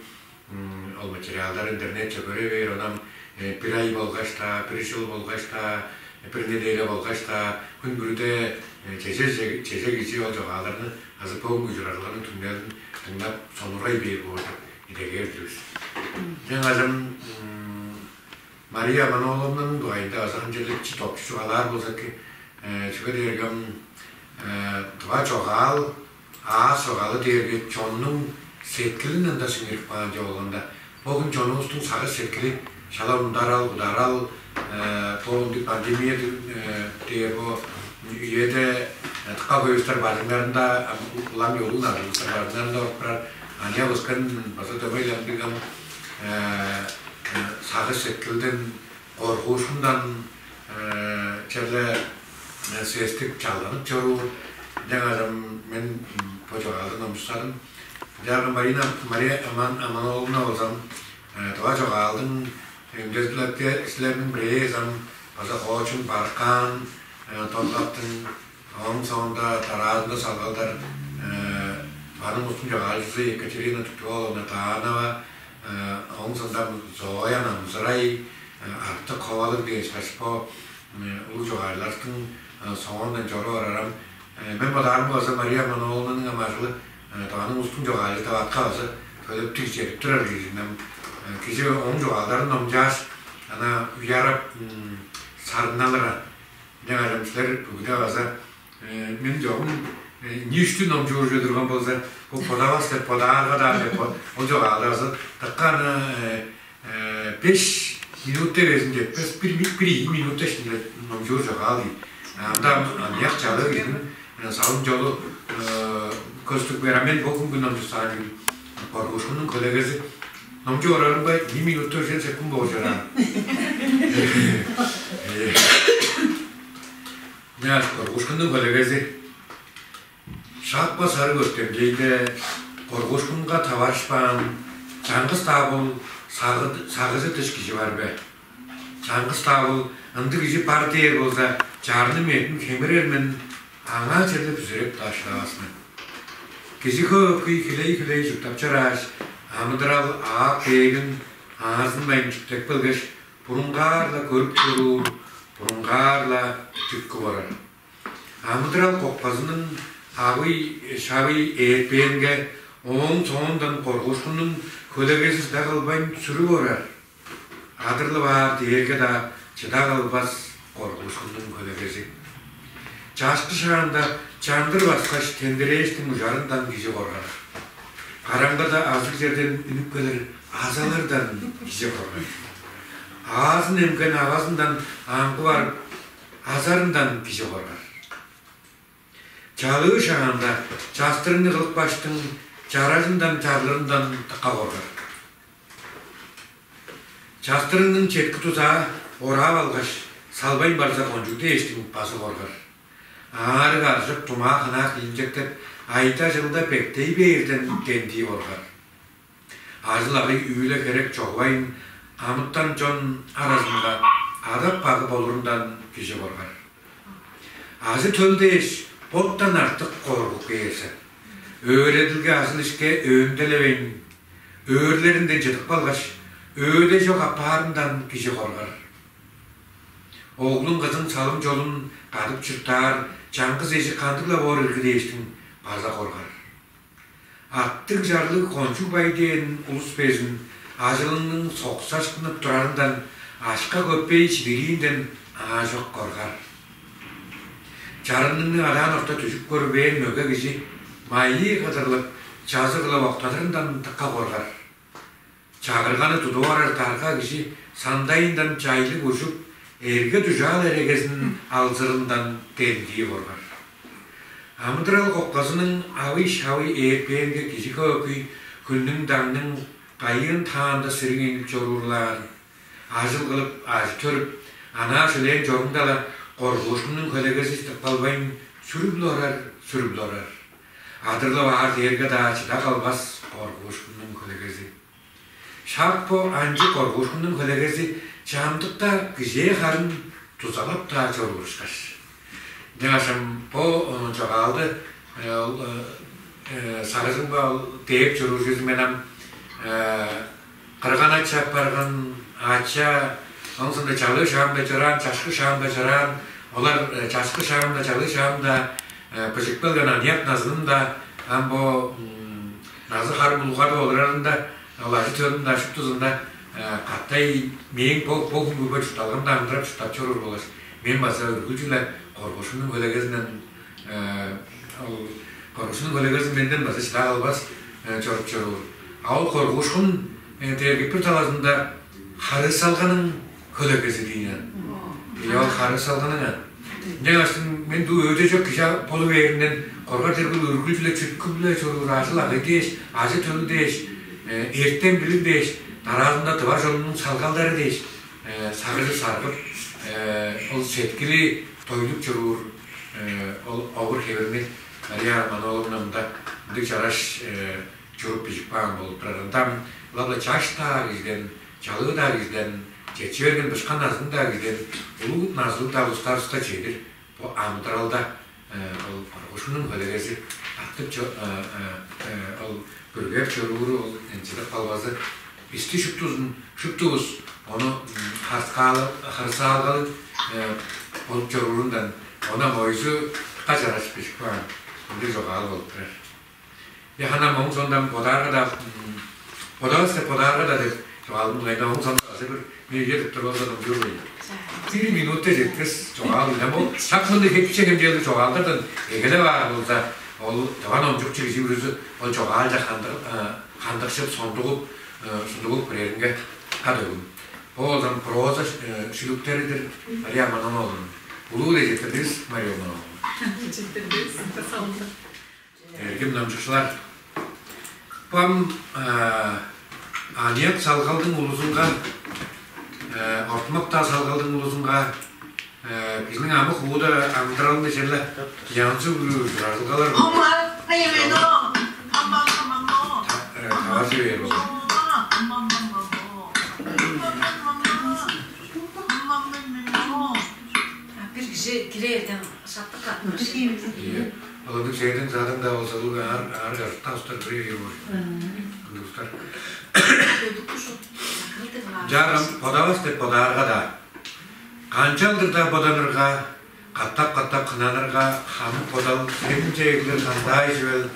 ол материалдары интернетче көре бээр. Онам бир ай болгаш-даа, бир чыл болгаш-даа, бир неделя болгаш-даа хүн бүрүде чеже чеже кижи ол чогаалдарны азы бо хүн ужуражылганың түңнелин дыңнап сонургай бээр боор деп идегээр-дир бис. Ынчангаш ам Мария Аман-ооловнаның дугайында база ынчалдыр чип токчу чугаалаар болза эки, чүге дээрге ам тыва чогаал, аас чогаалы дээрге чоннуң сеткилин ында сиңирип каан чүве болганда, бо хүн чонувустуң сагыш-сеткили шала ундарал, ударал, бо ындыг пандемия дээр бо үеде дыка хөй улустар бажыңнарында, улам ёлуг назылыг улустар бажыңнарында олуруп турар, аныяк өскен база дөмей-ле ындыг ам сагыш-сеткилден, коргуушкундан черле сестип, чалганып чоруур. Ынчангаш ам мен бо чогаалды номчуксадым. Ынчаарга Марина, Мария Аман, Аман-ооловна болза ам тыва чогаалдың үндезилекчилериниң бирээзи ам база хоочун Баркаан Донгаптың, ооң соонда дараазында салгалдар Ванның улустуң чогаалчызы Екатерина Түктүг-ооловна Таанова, ооң соонда Зоя Намзырай, Артык Ховалыг дээш, башка улуг чогаалчыларывыстың соондан чоруп орарым. Мен бодаарымга база Мария Аман-ооловнаның ам ажылы Тываның улустуң чогаалчызы деп атка база төлептиг чедип турар кижи. Ам кижи ооң чогаалдарын номчааш, ана уярап, сарынналыр. Ынчангаш ам силер бүгүде база мен чогум ийи-үштү номчуур чүве турган болза, бо бодавас деп, бодаарга-даа деп, ол чогаалды база дыка ана беш минут дивезин четпес, бир, бир ийи минут дээштиң-не номчуур чогаал ийин. Ында аныяк чалыы кижиниң салым-чолу көстүп кээр. А мен бо хүнгү номчуксаан чүвем «Коргуушкуннуң хөлегези». Номчуп орарымга ийи минут дөрт секунд болуп чораан. Ынчангаш «Коргуушкуннуң хөлегези». Шак бо сарыг өртемчейде коргуушкунга таварышпаан чаңгыс-даа бол сагы-, сагыжы дыш кижи бар бе? Чаңгыс-даа бол ындыг кижи бар дээр болза, чарны медин хемирер мен, аңаа черле бүзүреп-даа шыдавас мен. Кижи хөөкүй хилей-хилей чурттап чорааш, амыдырал аап-кээрин аазынмайн чүктеп келгеш, бурунгаар-ла көрүп чоруур, бурунгаар-ла чүткүп орар. Амыдырал кокпазының авый-шавый ээртпээнге, ооң соондан коргуушкуннуң хөлегези чыда кылбайн сүрүп орар. Адырлып аар дээрге-даа чыда кылбас коргуушкуннуң хөлегези. Чашкы шаанда чандыр баскаш тендирээштиң ужарындан кижи коргар. Караңгыда азыг черден үнүп келир азалардан кижи коргар. Аазын эмген авазындан аңгы барып, азарындан кижи коргар. Чалыы шаанда частырыгны кылып кааштың чаражындан, чарлырындан дыка коргар. Частырыгның четки дузаа ораап алгаш, салбайн барза кончуг дээштиң база коргар. Аарыг-аржык, тумаа-ханаа хилинчектеп, айда-чылда бектей бээрден дендии коргар. Ажыл-агый, үүле-херек чогувайн, амытан чон аразынга адап-багы болурундан кижи коргар. Ажы-төл дээш боттан артык коргуп кээр сен. Өөредилге, ажыл-ишке өөнделевейн, өөрлеринден чыдып калгаш, өөде чок апаарындан кижи коргар. Оглуң, кызың салым-чолун кадып чурттаар чаңгыс эжик кандыг-ла боор ирги дээштиң база коргар. Аттыг-чарлыг, кончуг бай дээн улус безин ажылының соксашкынып турарындан, акша-көпей чидириинден аажок коргар. Чарынныңны адаан орта дүжүп көрбээн мөге кижи майыы кыдырлып, чазы кылып октадырындан дыка коргар. Чагырганы тудуп орар дарга кижи сандайындан чайлыг ужуп, эрге-дужаал эрегезин алзырындан дендии коргар. Амыдырал кокпазының авый-шавый ээртпээнге, кижи хөөкүй хүннүң-даңның кайыын-таанда сириңейнип чоруурлаар. Ажыл кылып, ажы төрүп, анаа шөлээн чоруңда-ла коргуушкуннуң хөлегези чыдып калбайн, сүрүп-ле орар, сүрүп-ле орар. Адырлып аар дээрге-даа чыда калбас коргуушкуннуң хөлегези. Шак бо анчы коргуушкуннуң хөлегези чамдыкта кижээ харын дузалап-даа чоруур ышкаш. Ынчангаш ам бо чогаалды ол сагыжымга ол дээп чоруур чүвезим мен ам кырган-ача апарган ача, оон соонда чалыы шаамда чораан, чашкы шаамда чораан, олар чашкы шаамда, чалыы шаамда быжып келген аныяк назынында ам бо назы харын булгадып олурарында ол ажы-төлүн-даа шуптузун-даа катай мээң бо бо хүнгү бо чуртталгамда амыдырап чурттап чоруур болгаш, мен база үргүлчү-ле коргуушкуннуң хөлегезинден ол коргуушкуннуң хөлегезин менден база шыдап албас чоруп чоруур. А ол коргуушкун дээрге бир талазында харыысалганың хөлегези дийин. Ийе, ол харыысалганың. Ынчангаш мен дуу өйде чок кижи болу бээримден коргар дергил үргүлчү-ле чүткүп-ле чоруур ажыл-агый дээш, ажы-төлү дээш, эртем-билиг дээш, дараазында тыва чонунуң салгалдары дээш сагыжы саргып, ол сеткили дойлуп чоруур ол овур-хевирни Мария Романовна мында ындыг чараш чуруп бижип каан болуп турар. Ында ам ылап-ла чаш-даа кижиден, чалыы-даа кижиден, четчи берген бышкан назын-даа кижиден, улуг назылыг-даа улустарывыска чедир бо амыдыралда ол коргуушкуннуң хөлегези тартып чо- ол бүргеп чорууру ол ынчыдып калбазы бисти шуптузун, шуптувус ону харыскаалы- харыысалгалыг болуп чоруурундан, ону ам ойзу дыка чараш бижип каан ындыг чогаал болуп турар. Яхана моң сондан бодаарга-даа, бодавас деп бодаарга-даа деп чугаалым кайда оң сонда азы бир мен үе деп туруп алза номчуур бейн. Бир минутта жетпес чогаал ынчан бо шак мындай хепче хемчээлиг чогаалдардан эгелеп аар болза, ол тыва номчукчу кижи бүрүзү ол чогаалче хандыр- хандыкшып, сондугуп, сундугуп киреринге кат өгүм. Бо болзам проза шүлүктери-дир. Мария Маноновна улуу-ле жетирдивис, Мария Маноновна. Жетирдивис, салды. Эргим номчукчулар, бам аныяк салгалдың улузунга, ортумак-даа салгалдың улузунга, кижиниң амы-хууда амыдыралында черле янзы-бүрү ужуражылгалар таваржы бээр болур. Бир кижи кире эртен шаптык катмыр. Ийе. Ол ындыг чээрден задан-даа болза, ол аар аар чарыктаастар бирээ бээр боор. Ындыг устар. Чаагам бодавас деп бодаарга-даа, канчалдыр-даа боданырга, катап-катап хынанырга, хамык бодал сенче эглир кандай чүвел?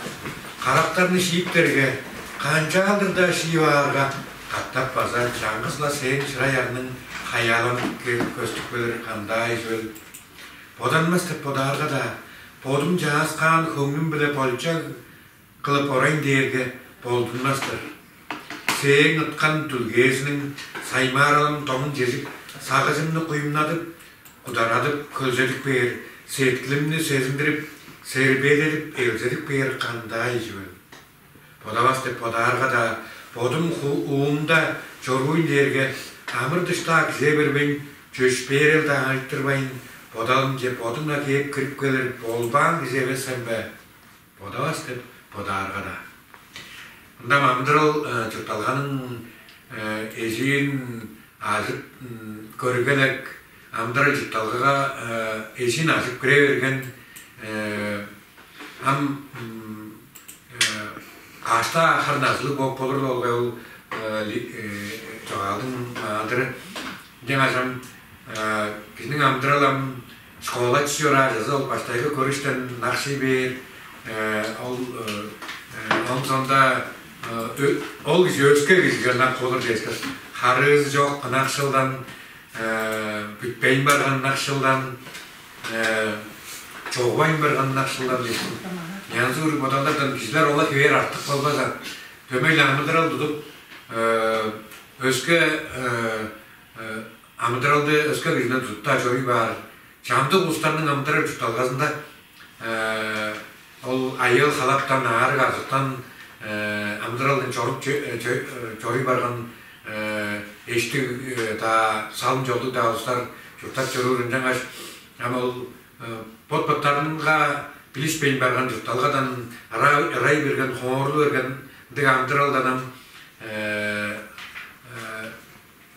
Карактарны шииптерге, канчаалдыр-даа шиип аарга, катап база чаңгыс-ла сээң шырай арның хаяаланып көстүп келир кандай чүвел? Боданмас деп бодаарга-даа, бодум чааскаан хөңнүм-биле болчаг кылып орайн дээрге болдунмас-тыр. Сээң ыткан дүлгээзиниң саймааралым доңун чежип, сагыжымны куюмнадып, кударадып, хөлзедип кээр, сеткилимни сезиндирип, сербээдедип, элзедип кээр кандай чүвел? Бодавас деп бодаарга-даа, бодум уумда чоруйн дээрге, амыр-дыш-даа кизе бербейн, чөпшээрел-даа айтырбайн, бодалымче бодуң-на кээп кирип келир болбаан кижи эвес сен бе? Бодавас деп бодаарга-даа. Мында амыдырал чуртталганың эжиин ажып көрүгелек, амыдырал чуртталгага эжиин ажып кире берген ам кашта хар назылыг болуп болур ол ол чогаалдың маадыры. Ынчангаш ам кижиниң амыдырал ам школа чүс чораажызы ол баштайгы көрүштен ынакшый бээр. Ол ооң соонда ол кижи өске кижиге ынак болур дээш, харыызы чок ынакшылдан, бүтпейн барган ынакшылдан, чогувайн барган ынакшылдан дээш, янзы-бүрү бодалдардан кижилер ола хевээр артык болбаза, дөмей-ле амыдырал тудуп, өске амыдыралды өске кижиден тудуп-даа чоруй баар. Чамдык улустарның амыдырал чуртталгазында ол айыыл-халаптан, аарыг-аржыктан амыдыралдың чоруп чоруй барган эштиг-даа, салым-чолдуг-даа улустар чурттап чоруур. Ынчангаш ам ол бот-боттарынга билишпейн барган чуртталгадан ырай берген, хоорлу берген ындыг амыдыралдан ам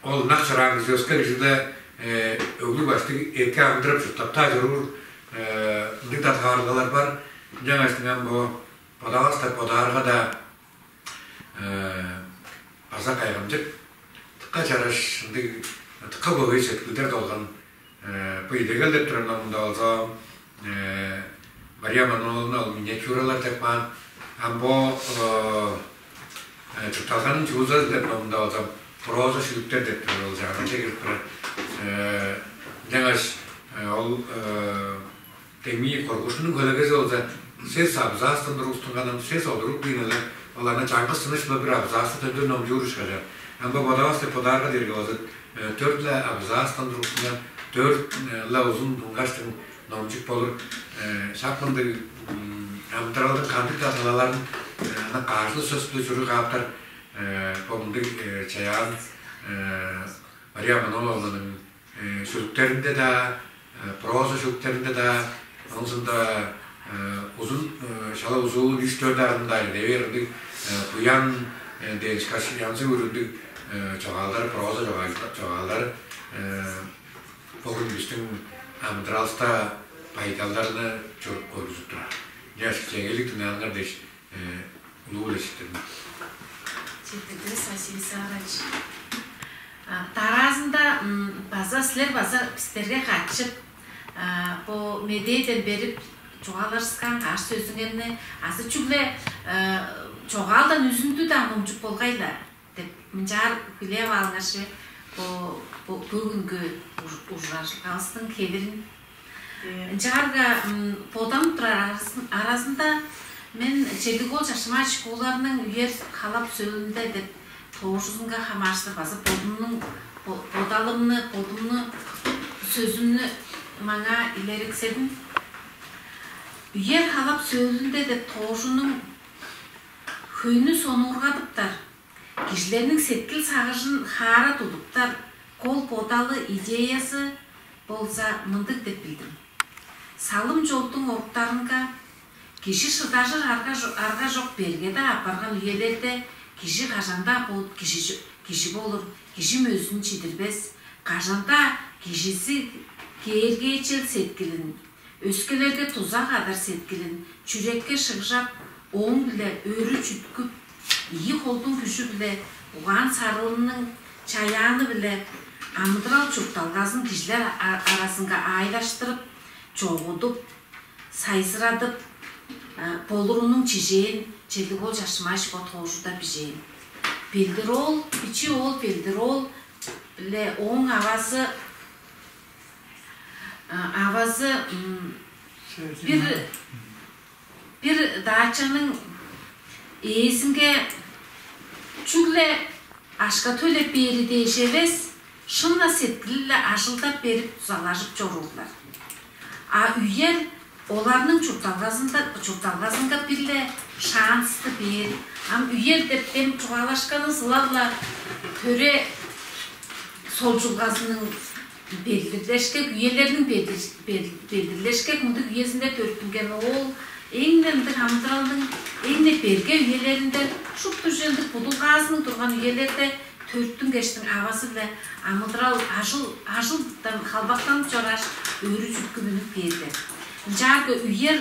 ол ынак чораан кижи өске кижи-биле өглүг-баштыг эки амыдырап чурттап-даа чоруур ындыг-даа таварылгалар бар. Ынчангаш ам бо бодавас деп бодаарга-даа база кайгамчык, дыка чараш, ындыг дыка хөй сеткилдер долган. Бо «Идегел» деп турар номунда болза Мария Амын-ооловна ол миниатюралар деп каан. Ам бо чуртталганың чуузазы деп номунда болза проза шүлүктер деп турар, ол чагыргаже кирип турар. Ынчангаш ол демги коргуушкуннуң хөлегези болза сес абзацтан тургустунган, ам сес олуруг бийин-не, ол аңаа чаңгыс тыныш-биле бир абзацты төнчү номчуур ышкажыл. Ам бо бодавас деп бодаарга дээрге болза дөрт-ле абзацтан тургустунган, дөрт-ле узун, ынгаштың номчуп болур. Шак мындыг амыдыралдың кандыг-даа талаларын аңаа каажыл сөс-биле чуруй кааптар бо мындыг чаяан Мария Амын-ооловнаның шүлүктеринде-даа, проза шүлүктеринде-даа, ооң соонда узун, шала узун, үш-дөрт арнында-даа эдевээр ындыг буян дээш, янзы-бүрү ындыг чогаалдары, проза чогаалдары бо хүн бистиң амыдыралывыста байдалдарны чуруп көргүзүп турар. Ынчангаш кичээнгейлиг дыңнааныңар дээш улуу-биле четтирдим. Четтирдивис, Василий Саврович. Дараазында база силер база бистерге катчып бо медээден берип чугаалашкан каш сөзүңерни азы чүгле чогаалдан үзүндү-даа номчуп болгай-ла деп мынчаар хүлээп алгаш, бо бөгүнгү ужуражылгавыстың хевирин. Ынчаарга боданып турар аразында мен Черлиг-оол Чашмаевич Кууларның «Үер халап сөөлүнде» деп тоожузунга хамаарыштыр база бодумнуң бодалымны, бодумну, сөзүмнү маңаа илерекседим. «Үер халап сөөлүнде» деп тоожунуң хөйнү сонуургадыптар, кижилерниң сеткил-сагыжын хаара тудуптар кол бодалы, идеязы болза мындыг деп билдим: салым-чолдуң оруктарынга, кижи шыдажыр арга чок берге-даа апарган үелерде кижи кажан-даа бот кижи болур, кижи мөзүн чидирбес, кажан-даа кижизи кээргээчел сеткилин, өскелерге дуза кадар сеткилин чүрекке шыгжап, ооң-биле өрү чүткүп, ийи холдуң күжү-биле, угаан-сарыылының чаяаны-биле амыдырал-чуртталгазын кижилер аразынга аайлаштырып, чогудуп, сайзырадып болурунуң чижээн Черлиг-оол Чашмаевич бо тоожуда бижээн. Белдир-оол, бичии оол Белдир-оол-биле ооң авазы, авазы бир бир даачаның ээзинге чүгле акша төлеп бээри дээш эвес, шын-на сеткили-биле ажылдап берип, дузалажып чоруурлар. А «Үер» оларның чуртталгазында, чуртталгазынга бир-ле шансты бээр. Ам «Үер» деп дем чугаалашканывыс ылап-ла төре солчулгазының белдирлешкек, үелерниң белдирлешкек мындыг үезинде төрүттүнген оол, эң-не мындыг амыдыралдың эң-не берге үелеринде, шупту чүве ындыг будулгаазынныг турган үелерде төрүттүнгештиң, авазы-биле амыдырал, ажыл, ажылдан халбактанып чорааш, өрү чүткүп үнүп кээр-дир. Ынчаарга «Үер»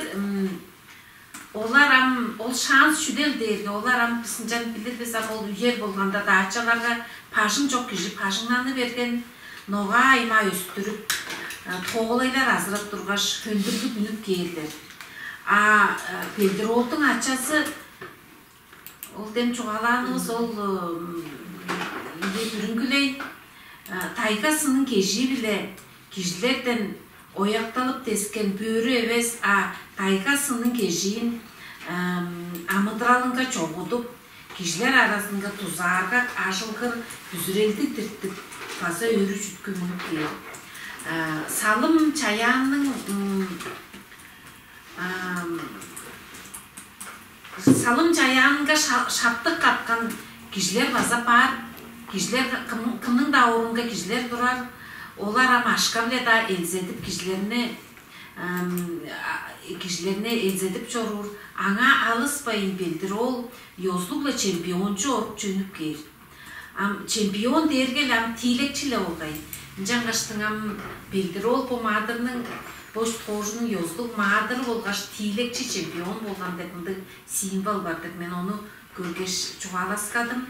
Олар ам, ол шанс чүдел дээрге, олар ам, бис ынчан билир бис ам, ол үер болганда даачаларга бажың чок кижи бажыңнаны берген, ногаа-аймаа өстүрүп, тоолайлар азырап тургаш, хөндүрлүп үнүп кээрлер. А Белдир-оолдуң ачазы, ол дем чугаалаанывыс ол ийи бүрүнгүлей, тайга-сынның кежии-биле кижилерден оякталып дескен бөрү эвес, а тайга-сынның кежиин амыдыралынга чогудуп, кижилер аразынга дузааргак, ажылгыр, бүзүрелдиг дириттип, база өрү чүткүп үнүп кээр. Салым-чаяанның салым-чаяанынга шаптык каткан кижилер база бар. Кижилер, кымның-даа оруунга кижилер турар. Олар ам акша-биле-даа элзедип, кижилерни кижилерни элзедип чоруур. Аңаа алыспайн Белдир-оол ёзулуг-ла чемпиончу орук чөнүп кээр. Ам чемпион дээрге-ле ам тиилекчи-ле болгай. Ынчангаштың ам Белдир-оол бо маадырның, бо тоожунуң ёзулуг маадыры болгаш тиилекчи, чемпион болган деп мындыг символ бар деп мен ону көргеш чугааласкадым.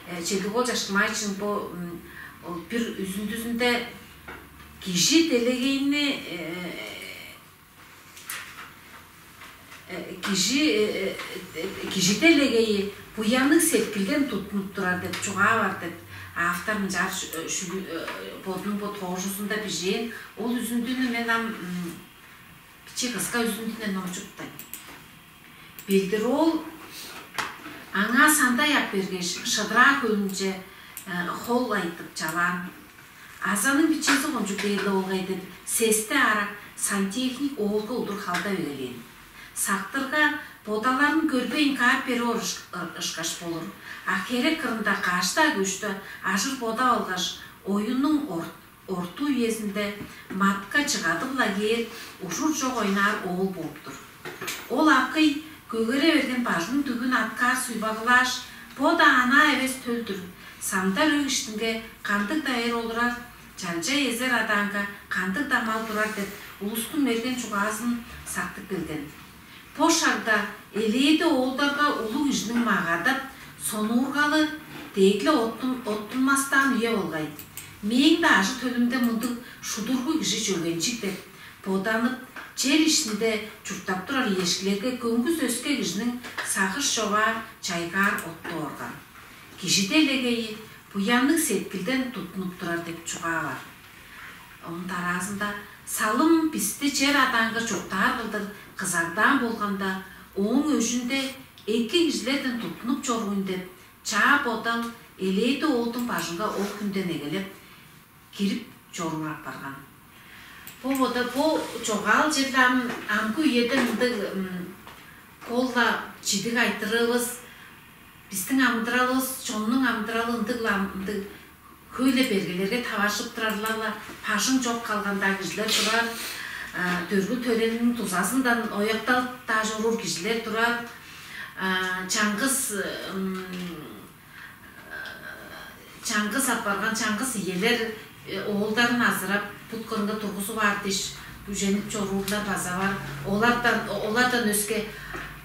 Э, Чедип-оол Чаштымаевичиниң бо, м, ол бир үзүндүзүнде кижи делегейни, э, э, кижи э, э, кижи делегейи буянныг сеткилден туттунуп турар деп чугаа бар деп автор мынчаар ш- э, шүлү- э, бодунуң бо тоожузунда бижээн. Ол үзүндүнү мен ам, м, биче кыска үзүндүнден номчуптайн. Белдир-оол аңаа сандай ап бергеш, шыдыраа хөлүнче э, хол айтып чалаан. Азаның бичизи кончуг дээрле болгай деп сести аарак сантехник оолга удур халдап эгелээн. Сактырга бодаларын көрбейн каап берип орушкаш болур. А херек кырында каш-даа көштү ажыр бодап алгаш, оюннуң ор- орту үезинде матка чыгадып-ла кээр, ужур чок ойнаар оол бооп-тур. Ол акый көгере берген бажының дүгүн аткаар суйбагылааш, бо-даа анаа эвес төл-дүр. Самдар өг иштинге кандыг-даа эр олурар, чалча эзер адаанга кандыг-даа мал турар деп улустуң мерген чугаазын сактып келген. Бо шагда элээди оолдарга улуг кижиниң магадап, сонуургалы дээгле оттун, оттунмастаан үе болгай. Мээң-даа ажы-төлүмде мындыг шудургу кижи чөгенчиг деп боданып, чер иштинде чурттап турар иешкилерге көңгүс өске кижиниң сагыш човаа чайгаар отту орган. Кижи делегейи буянныг сеткилден туттунуп турар деп чугаа бар. Оон дараазында салым бисти чер адаанга чурттаар кылдыр кызагдаан болганда, ооң өжүнде эки кижилерден туттунуп чоруйн деп чаа бодал элээди оолдуң бажынга ол хүнден эгелеп кирип чоруур апарган. Бо бода бо чогаал черле ам амгы үеде мындыг кол-ла чидиг айтырывыс, бистиң амыдыралывыс, чоннуң амыдыралы ындыг-ла мындыг хөй-ле бергелерге таваржып турарлар-ла, бажың чок калган-даа кижилер турар, дөргүл-төрелиниң дузазындан оякталып-даа чоруур кижилер турар, чаңгыс чаңгыс апарган, чаңгыс иелер оолдарын азырап, бут кырынга тургузуп аар дээш, үженип чоруурлар база бар. Олардан олардан өске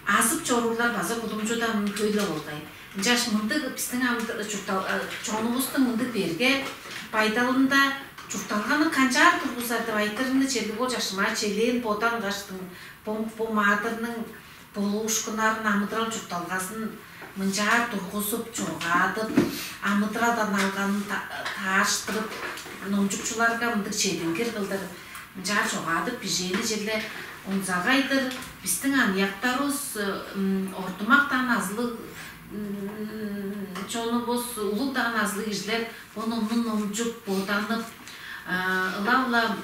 азып чоруурлар база кудумчуда мын хөй-ле болгай. Ынчаш мындыг бистиң амды чурттал чонувустуң мындыг берге байдалында чуртталганы канчаар тургузар деп айтырыны черлиг ол чашыма челээн бодан каштың бо маадырның болуушкуннарын, амыдырал чуртталгазын мынчаар тургузуп, чогаадып, амыдыралдан алганын таарыштырып, номчукчуларга мындыг чедингир кылдыр мынчаар чогаадып бижээни черле онзагай-дыр. Бистиң аныяктарывыс, ортумак-даа назылыг чонувус, улуг-даа назылыг кижилер бо номну номчуп, боданып, ылап-ла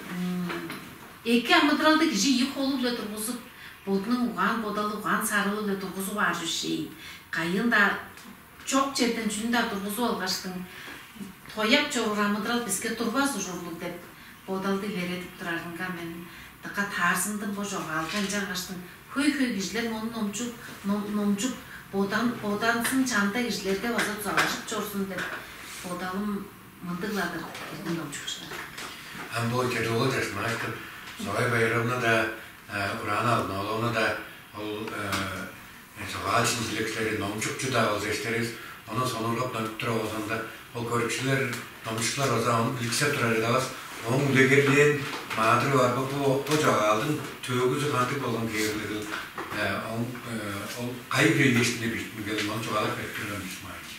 эки амыдыралды кижи ийи холу-биле тургузуп, бодунуң угаан-бодалы, угаан-сарыылы-биле тургузуп аар чүве шээй. Кайыын-даа чок черден чүнү-даа тургузуп алгаштың, тояп чоруур амыдырал биске турбас ужурлуг деп бодалды илередип турарынга мен дыка таарзындым. Бо чогаалга ынчангаштың хөй-хөй кижилер мону номчуп, ном, номчуп, бодан, боданзын чамдык кижилерге база дузалажып чорзун деп бодалым мындыг-ла-дыр, эргим номчукчулар. Ам бо Чедип-оол Чаштымаевтың Зоя Байыровна-даа, Ураана Алдын-ооловна-даа ол чогаал шинчилекчилери, номчукчу-даа болза эштеривис, ону сонуургап номчуп турар болза-даа, ол көрүкчүлер, номчукчулар база ону биликсеп турар эдивис. Ооң үлегерлээн маадыры бар бо, бо, бо чогаалдың төөгүзү кандыг болган хевирлигил, ол, ол кайы хире иештине бижиттингенин ону чугаалап берип турган Чаштымаевич.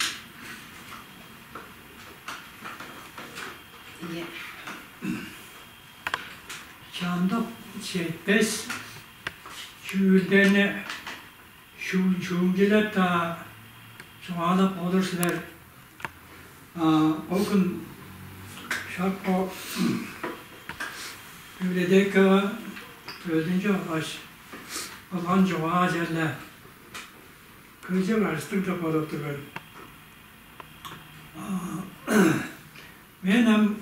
Ийе. Чамдык четпес чүүлдерни шүүн-, шүүмчүлеп-даа чугаалап болур силер. А, ол хүн шак бо библиотекага өзүнче алгаш, кылган чугаа черле кыжыг ажыктыг деп бодап тур мен. А, мен ам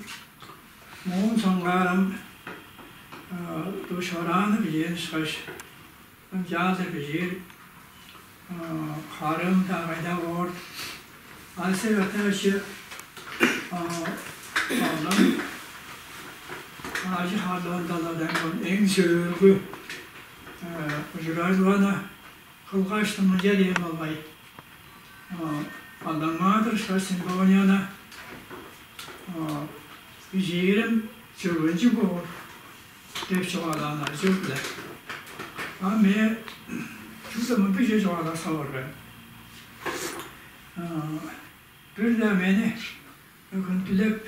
моон соңгаар ам душарааны бижээн ышкаш, ынчаар-дыр бижиир, харыым-даа кайда боор. Алексей Витальевич, Аның аажы-харлаан даладан эң сөөлгү ужуражылганы кылгаш, мынча дээн болгай: «Алдан-Маадыр ышкаш симфонияны бижиирим чөгенчиг боор» деп чугаалаан ажыы-биле. А мен чүгле мындыг чүве чугаалаксап орган. Бир-ле мени хүндүлеп,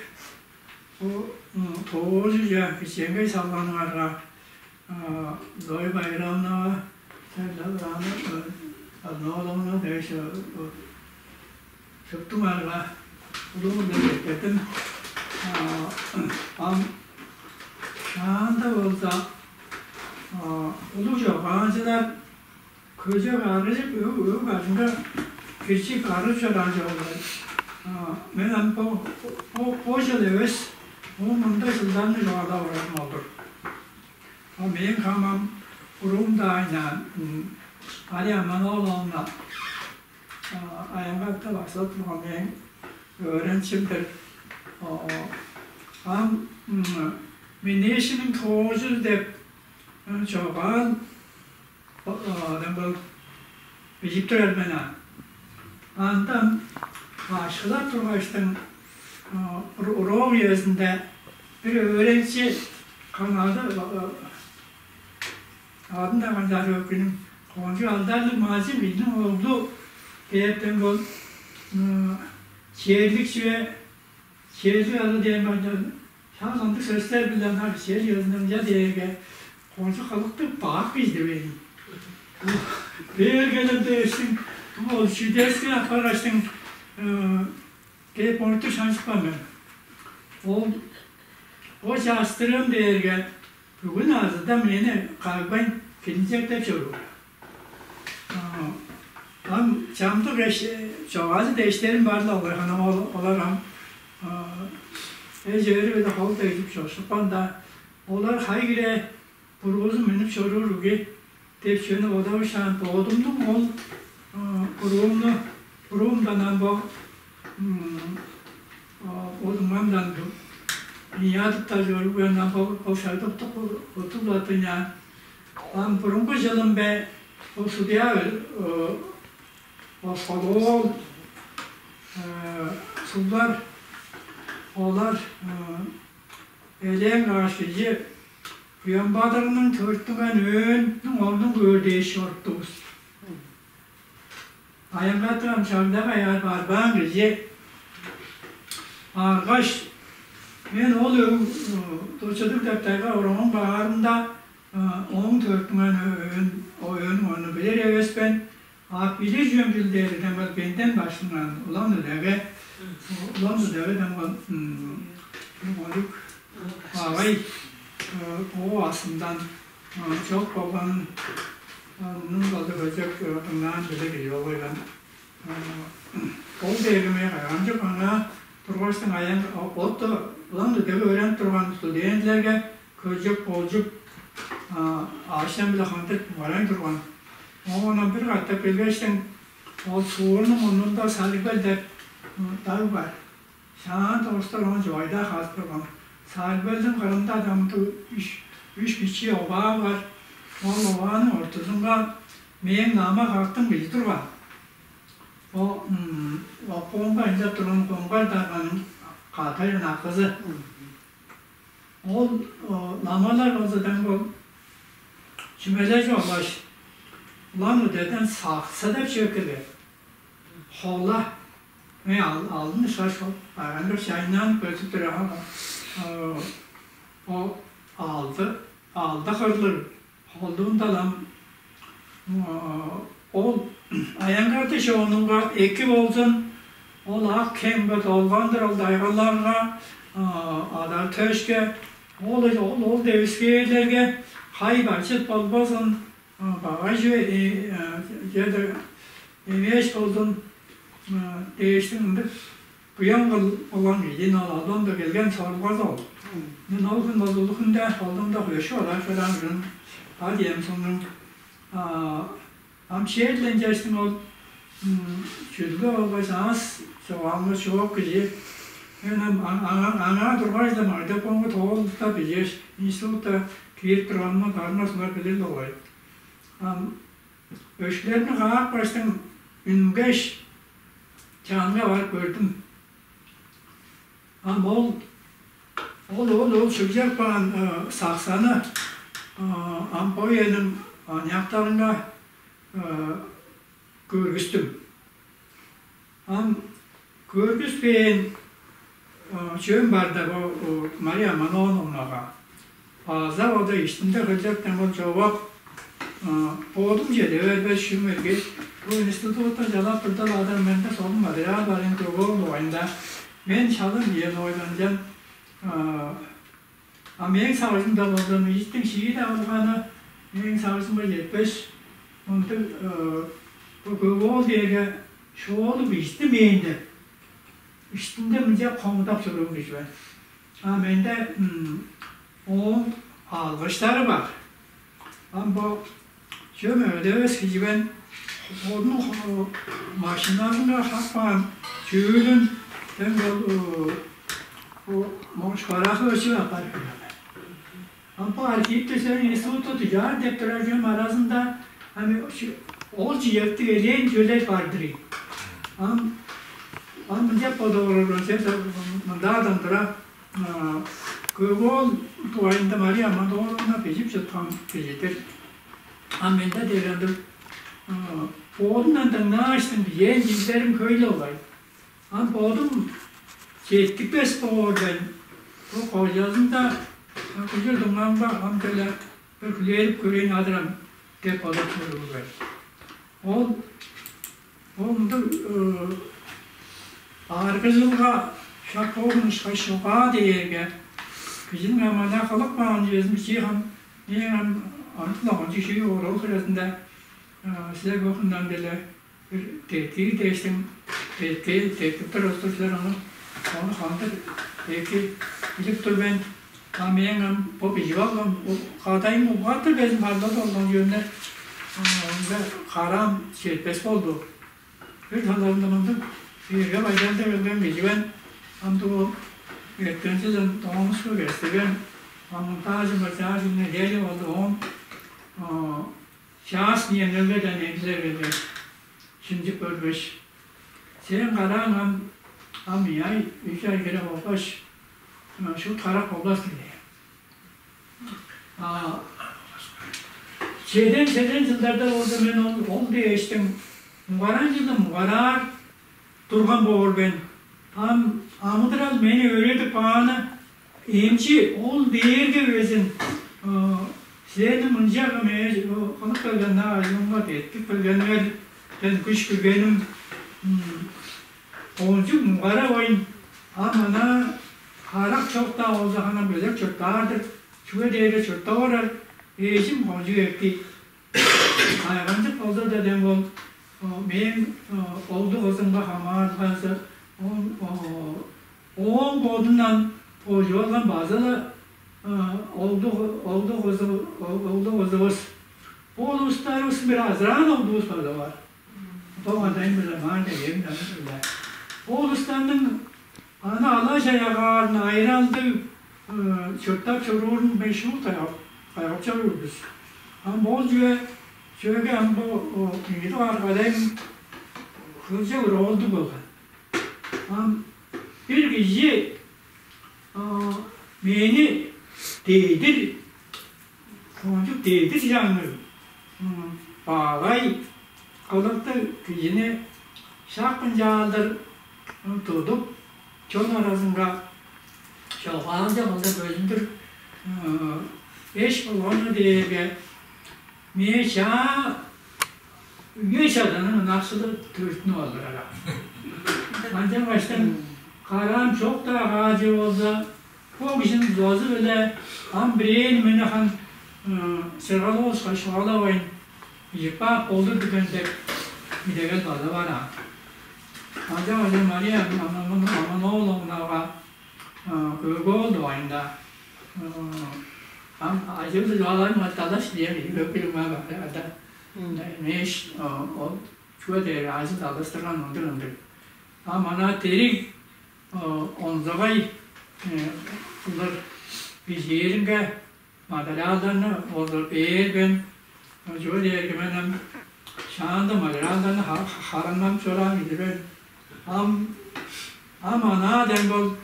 бо тоожуже кичээнгей салганыңарга, Зоя Байыровнага, черле аны Алнооровна дээш, шуптуңарга улуу-биле четтирдим. Ам шаанда болза улуг чогаалчылар көже карыжып, өг, өг бажынга киржип, карыжып чораан чогаалчылар. Мен ам бо, бо, бо чыл эвес, оон мында чылдарны чугаалап орарым ол-дур. А мээң хамам уруум-даа айнаан, Мария Аман-ооловна, Аянгатыда база турган мээң өөреникчим-дир. Ам «Менээшиниң тоожу» деп чогаал, ам бо бижип турар мен аан. Анда башкылап тургаштың, урок үезинде бир өөреникчи каңаады, адын-даа канчаар өкүнүм, кончуг алдарлыг малчын кижиниң оглу дээрден бол, черлик чүве, черлик ады дээн бажан, шак ындыг сөстер-биле ынаар чер чыызындан ча дээрге, кончуг кылыктыг бак кижи-дир бе ийин. Бээр келем дээштиң, ол чүдески апаргаштың, кээп, мойтур шанчыпкан мен. Ол бо частырыым дээрге бүгүн азыда мени кагбайн килинчектеп чоруур. Ам чамдык эш, чогаалчы дээштерим бар-ла, олар, ханам ол, олар ам эш-өөрү-биле хол дегжип чорушупкан-даа, олар хай хире буруузу миннип чоруур үге деп чүвени бодавышаан, бодумнуң ол буруумну, буруумдан ам бо бодумнан ынчаадып-даа чоруур, ам бо, бо шагдыктыг удурлатыйнаан. Ам бурунгу чылым бе, бо судья Оскол-оол, Сулдар, олар элээн каш кижи Буян-Бадыргының төрүттүнген өөнүң орнун көөр дээш чоруптувус. Аянгатыган чагда каяар барбаан кижи баргаш, мен ол өг дучудуг деп тайга ороон баарында, ооң төрүттүнген өөн, өөнүң орнун билир эвес мен. А билир чүвем чүл дээрге, демги бенден баштыңнаан улам-на деге, улам-на деге, демги оюк багай, боо астындан чок болганын, мының болду бөжек дыңнаан билир ийи болгай мен. Ол дээрге меңээ кайгамчык, аңаа тургаштың аян отто улам-на деге өөренип турган студентилерге көжүп, болчуп, аъш-чем-биле хандырып барайн турган. Оон бир катап келгештиң, ол суурнуң мурнунда Сарыг-Бел деп даг бар. Шаанда улустар ону чугайда хазып турган. Сарыг-Белдиң кырында ам мындыг үш, үш бичии оваа бар. Ол овааның ортузунга мээң нама кактым кижи турган. Ол обкомга ынчап турган Коңгар дарганың кадайын акызы. Ол намалар болза, демги ол чүмележип алгаш, улам-на деден саксы деп чүве эккелген. Хола. Мен алдын ышкаш ол, аңаа чайыннаан көзүп тур аан. Ол алды, алды кырлыг холдуунда-ла ам ол Аянгаты чонунга эки болзун, ол ак хемге долгандыр ол дайгаларга, адар-төөшке, ол, ол, ол девискээрлерге хай-бачыт болбазын, багай чүве черле эвээш болзун дээштиң ындыг буян кыл болган кижи ол. Алдан-даа келген сорулгазы ол. Мен ол хүн, ол улуг хүнде холдуунда хөшү олар чораан кырын, ат-ием сугнуң. Ам черле ынчаштың ол чүдүлге болгаш аас чогаалга чоок кижи Мен ам аңаа тургаш-ла, магдепонга тоолдуктап, бижээш, институтта киирип турганымны барымга суңар билир-ле болгай. Ам өшкүлерни каапкаштың, үнүнгеш, чанынга барып көрдүм. Ам ол, ол, ол, ол шыгжап каан саксаны ам бо үениң аныяктарынга көргүстүм. Ам көргүспээн чөөн бар-даа, бо Мария Аман-ооловнага база ода иштимде хылчаптан ол човап, бодум чеде бербес шүм эрге, бо институтта чалап турда-ла, адам менде солун материал бар, эң көк-оол дугайында мен шалым диэн ойланчан. А мээң сагыжымда болза, мыйыттың шиидеп алганы мээң сагыжымга четпес. Мындыг, бо көк-оол дээрге шоолуг иштимээн деп, иштинде мынча хоңдап чоруур кижи мен. А менде ооң алгыштары бар. Ам бо чөм өлевес кижи мен, бодунуң машиназынга хапкаан чүүлүн дем ол Мош бараахы өчүп аппар. Ам бо архивте сен институтта дужаар деп турар чүвем аразында ам ол чижектиг элээн чүвелер бар-дыр ийин. Ам, ам мынчап бодоор болган, сен мындаадан тура көк-оол дугайында Мария Аман-ооловна бижип чыткан кижи-дир. А менде дээрге ындыг бодумдан дыңнааштың бижээн чүүлдерим хөй-ле болгай. Ам бодум четтикпес боор мен. Бо кожазында күжүр дуңмамга ам деле бир хүлээрип көрейн адырам деп бодап чоруур мен. Ол, ол мындыг аргыжылга шак боор ышкаш чугаа дээрге, кижиниң ам ана кылып каан чүвезин бичии хам, мээң ам антын огунчуг шиви орал хиразында силер бохундан деле бир деткии дээштиң, деткии деткип тур устур силер ону, ону хандыр эки билип тур мен. А мээң ам бо бижип алган кадайым угаатыр безин парлады болган чүвемде онга караам четпес болду. Бир таларында мындыг биирге байдалда келген кижи мен. Ам дуу эртензиден доңуска кестирген, ам мынтаажы мырчаажы неделя болду. Оон чаас ниемнелгеден эмчилер келген, шимчип көргеш: «Сээң карааң ам, ам ийи ай, үш ай хире болгаш, шуут карак болбас-тыр» – дээн. А чеден, чеден чылдарда болза, мен ол, ол дээштиң муңгараан чылда муңгараар турган боор мен. Ам амыдырал мени өөредип кааны эмчи ол дээрге безин, силерниң мынча кылып келген, ажылынга деткип келгениңерден күш билгеним, кончуг муңгаравайн, ам ана карак чок-даа болза, ханам бөлек чурттаар-дыр, чүге дээрге чурттап орар эжим кончуг эки. Кайгамчык болза-даа, дем ол мээң оглу-кызымга хамаарылгазы, ооң бодундан болчуп алган база-ла оглу-кызы, оглу-кызывыс. Бо улустарывыстың бир азыраан оглувус база бар. Доң адайым-биле, маан дегейим-биле. Бо улустарның аны ала-чаяагаарын, айыралдыг чурттап чоруурун беш уул кайгап, кайгап чоруур бис. Ам ол чүве, чүвеге ам бо ийи дугаар кадайым хылча бир оолдуг болган. Ам бир кижи мени дедир, кончуг дедир чаңныг, багай кылыктыг кижини шак ынчаалдыр тудуп, чон аразынга чогаалче кылдыр бөлүндүр эш болганы дээрге, мээ чаа үе-чаданың ынакшылы төрүттүнүп алыр ара. Ынчангаштың караам чок-даа каажы болза, бо кижиниң дузазы-биле ам бирээни мени хан чыргалавышка шугалавайн, ижип каап болур дигенде, идегел база бар аан. Ынчангаш Мария Аман-ооловнага көк-оол дугайында ам ажылды чугаалаайн матталаш диен өкүлүм бар ада. Мээш ол чүге дээр ажыл алыштырган ындыг-ындыг. А мана дериг онзагай кылдыр бижээринге материалдарны олар бээр мен. Чүге дээрге мен ам шаанда материалдарны хараңнап чораан кижи мен. Ам ам анаа дем бол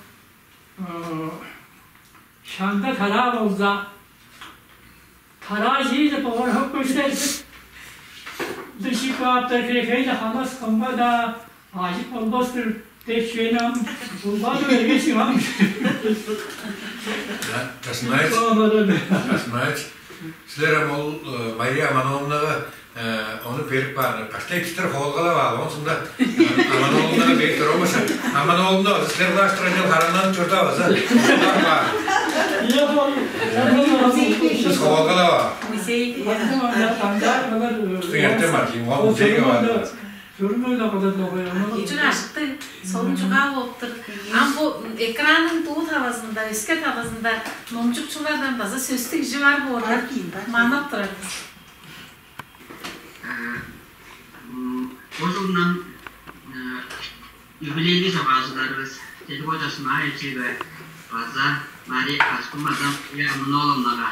шанда тараа болза, тараа чииде боор хөкпештер дыши кааптар херекейле хамас кымга-даа ажык болбас-тыр деп чүвени ам булгады бергеш ам. Чашынмайт. Чашынмайт. Силер ам ол Мария Амановнага ону берип каан, каштай бистер хоолгалап аалы, оон соонда Амановнага берип тур болмаса, Амановна силер кылааштыр ынчан хараннанып чорда база. Сиз хоолгалап аа. Музей. Бистиң эртем бар чийин, ол музейге бар. Чүрүмөй-даа кылдыр догуй. Чүр ашыктыг, солун чугаа болуптур. Ам бу экранның дуу тавазында, өске тавазында номчукчулардан база сөстүг кижи бар боор деп манап турар бис. Бо жылдан юбилейлиг чогаалчыларывыс Чедип-оол Чашынмаевичиге база Мари Каштын база Мария Амын-ооловнага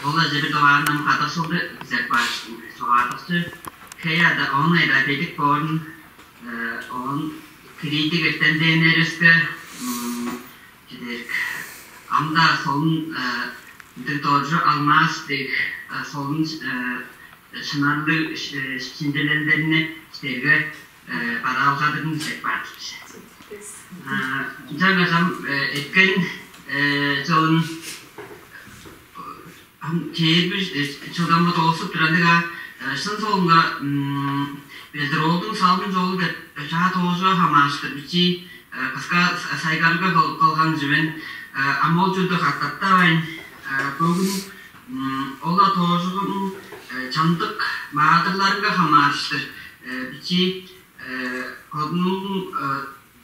ол эже бир дугаарында кадыкшылды күзеп кааш, чогаадыкчы хей ада оон айда бедик боорун, оон критик эртемденнеривиске чедерик ам-даа солун, ындыг доржу алмаас дег солун, шынарлыг шинчилелдерни силерге бараалгадырын деп баар-дыр бис. Ынчангаш ам эрткен чылын ам чээрби чылдамга доозуп турар ындыг-а, шын соонда Белдир-оолдуң «Салым-чолу» деп чаа тоожуга хамаарыштыр бичии кыска сайгарылга кылган чүве мен. Ам ол чүвени катаптавайн, бөгүн ол-ла тоожугунуң чамдык маадырларынга хамаарыштыр бичии бодунуң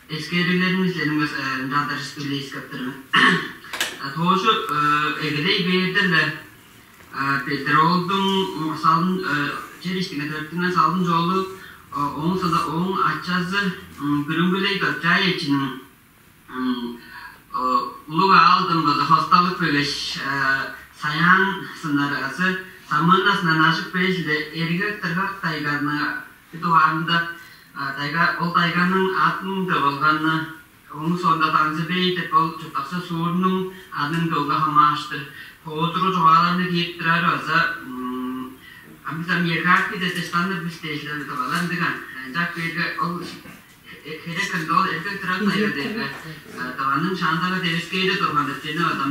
эскериглерин силерниң ынчалдыр үлээскеп тур мен. Тоожу эгелей бээрде-ле Белдир-оолдуң салым, чер иштинге төрүттүнген «Салым-чолу», ооң соонда ооң ачазы Бүрүңгүлей Доржаевичиниң улуг аалдан база хосталып келгеш, саяан сыннаргазы самыынназындан ажып бээш-ле, эргек-тыргак тайганы бир дугаарында тайга, ол тайганың адын деп алганы, ооң соонда Даңзы-Бей деп ол чурттакчы суурнуң адын дылга хамаарыштыр тоодуру чугааларны киирип турары база ам бис ам Ергакки деп дыштаныр бис дээш-ле тывалар ындыг ан. Ынчап кээрге ол херек кырында ол эргек-тыргак тайга дээрге Тываның шаандагы девискээри турган деп чүвени база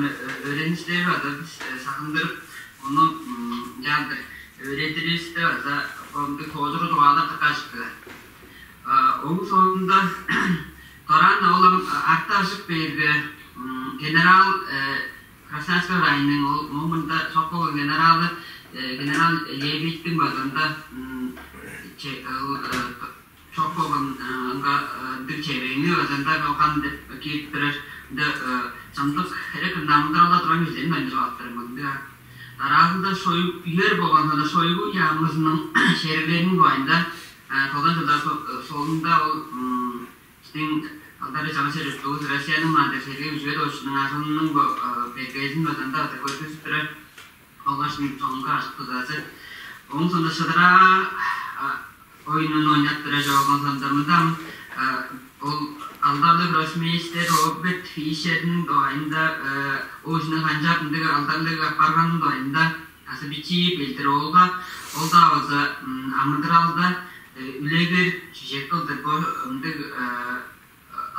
өөреникчилери база бис сагындырып, ону ынчалдыр өөредиривисте база ындыг тоодуру чугаалар тыргажыптылар. Ооң соонда дораан-на ол ам арты ажып бээрге генерал Красноярский районнуң ол мында чок болган генералы, генерал Лебедьтиң база ында чок болган ынга ындыг чевегни база ында кылган деп киирип турар. Ында чамдык херек ында амыдыралда турган кижилерин ынча чугаалап турар мындыг. Дараазында Шой-, үер болган соонда Шойгу яамызының шериглериниң дугайында тозан чылдар соонда ол бистиң алдары чаңгыс чер чурттуувус Россияның мандыр сергей үжүге доочунуң ажылының бергезин база ында көргүзүп турар. Болгаш соңга ажык тудазы. Ооң соонда шыдыраа оюнун ойнап турар чоогун сондамыдам ол алдарлыг гроссмейстер Роберт Фишерниң дугайында, оожунуң канчап ындыг алдарлыг апарганын дугайында азы бичии Белдир-оолга, ол-даа база амыдыралда үлегер чижек кылдыр бо ындыг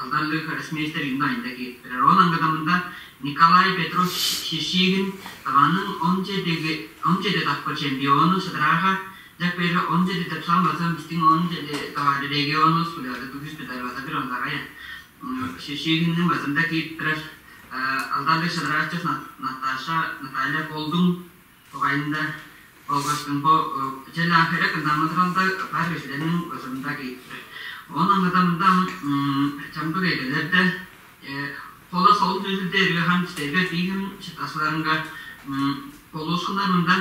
алдарлыг гроссмейстер үн дугайында киирип турар. Оон аңгыда мында Николай Петрович Шишигин Тываның он чеди, он чеди дакпыр чемпиону, шыдыраага деп бээрге он чеди деп санмазам, бистиң он чеди дугаар регионувус биле база бүгүс билер база бир онзагай. Шишигинниң базында киирип турар алдарлыг шыдыраачы Наташа, Наталья Голдуң дугайында болгаштың бо черле херек ындамыдыралда бар кижилерниң базында киирип турар. Оон аңгыда мында чамдык эгелерде Холо солун чүзүлдээрге хам силерге, бигим чыттакчыларынга болуушкуннар мында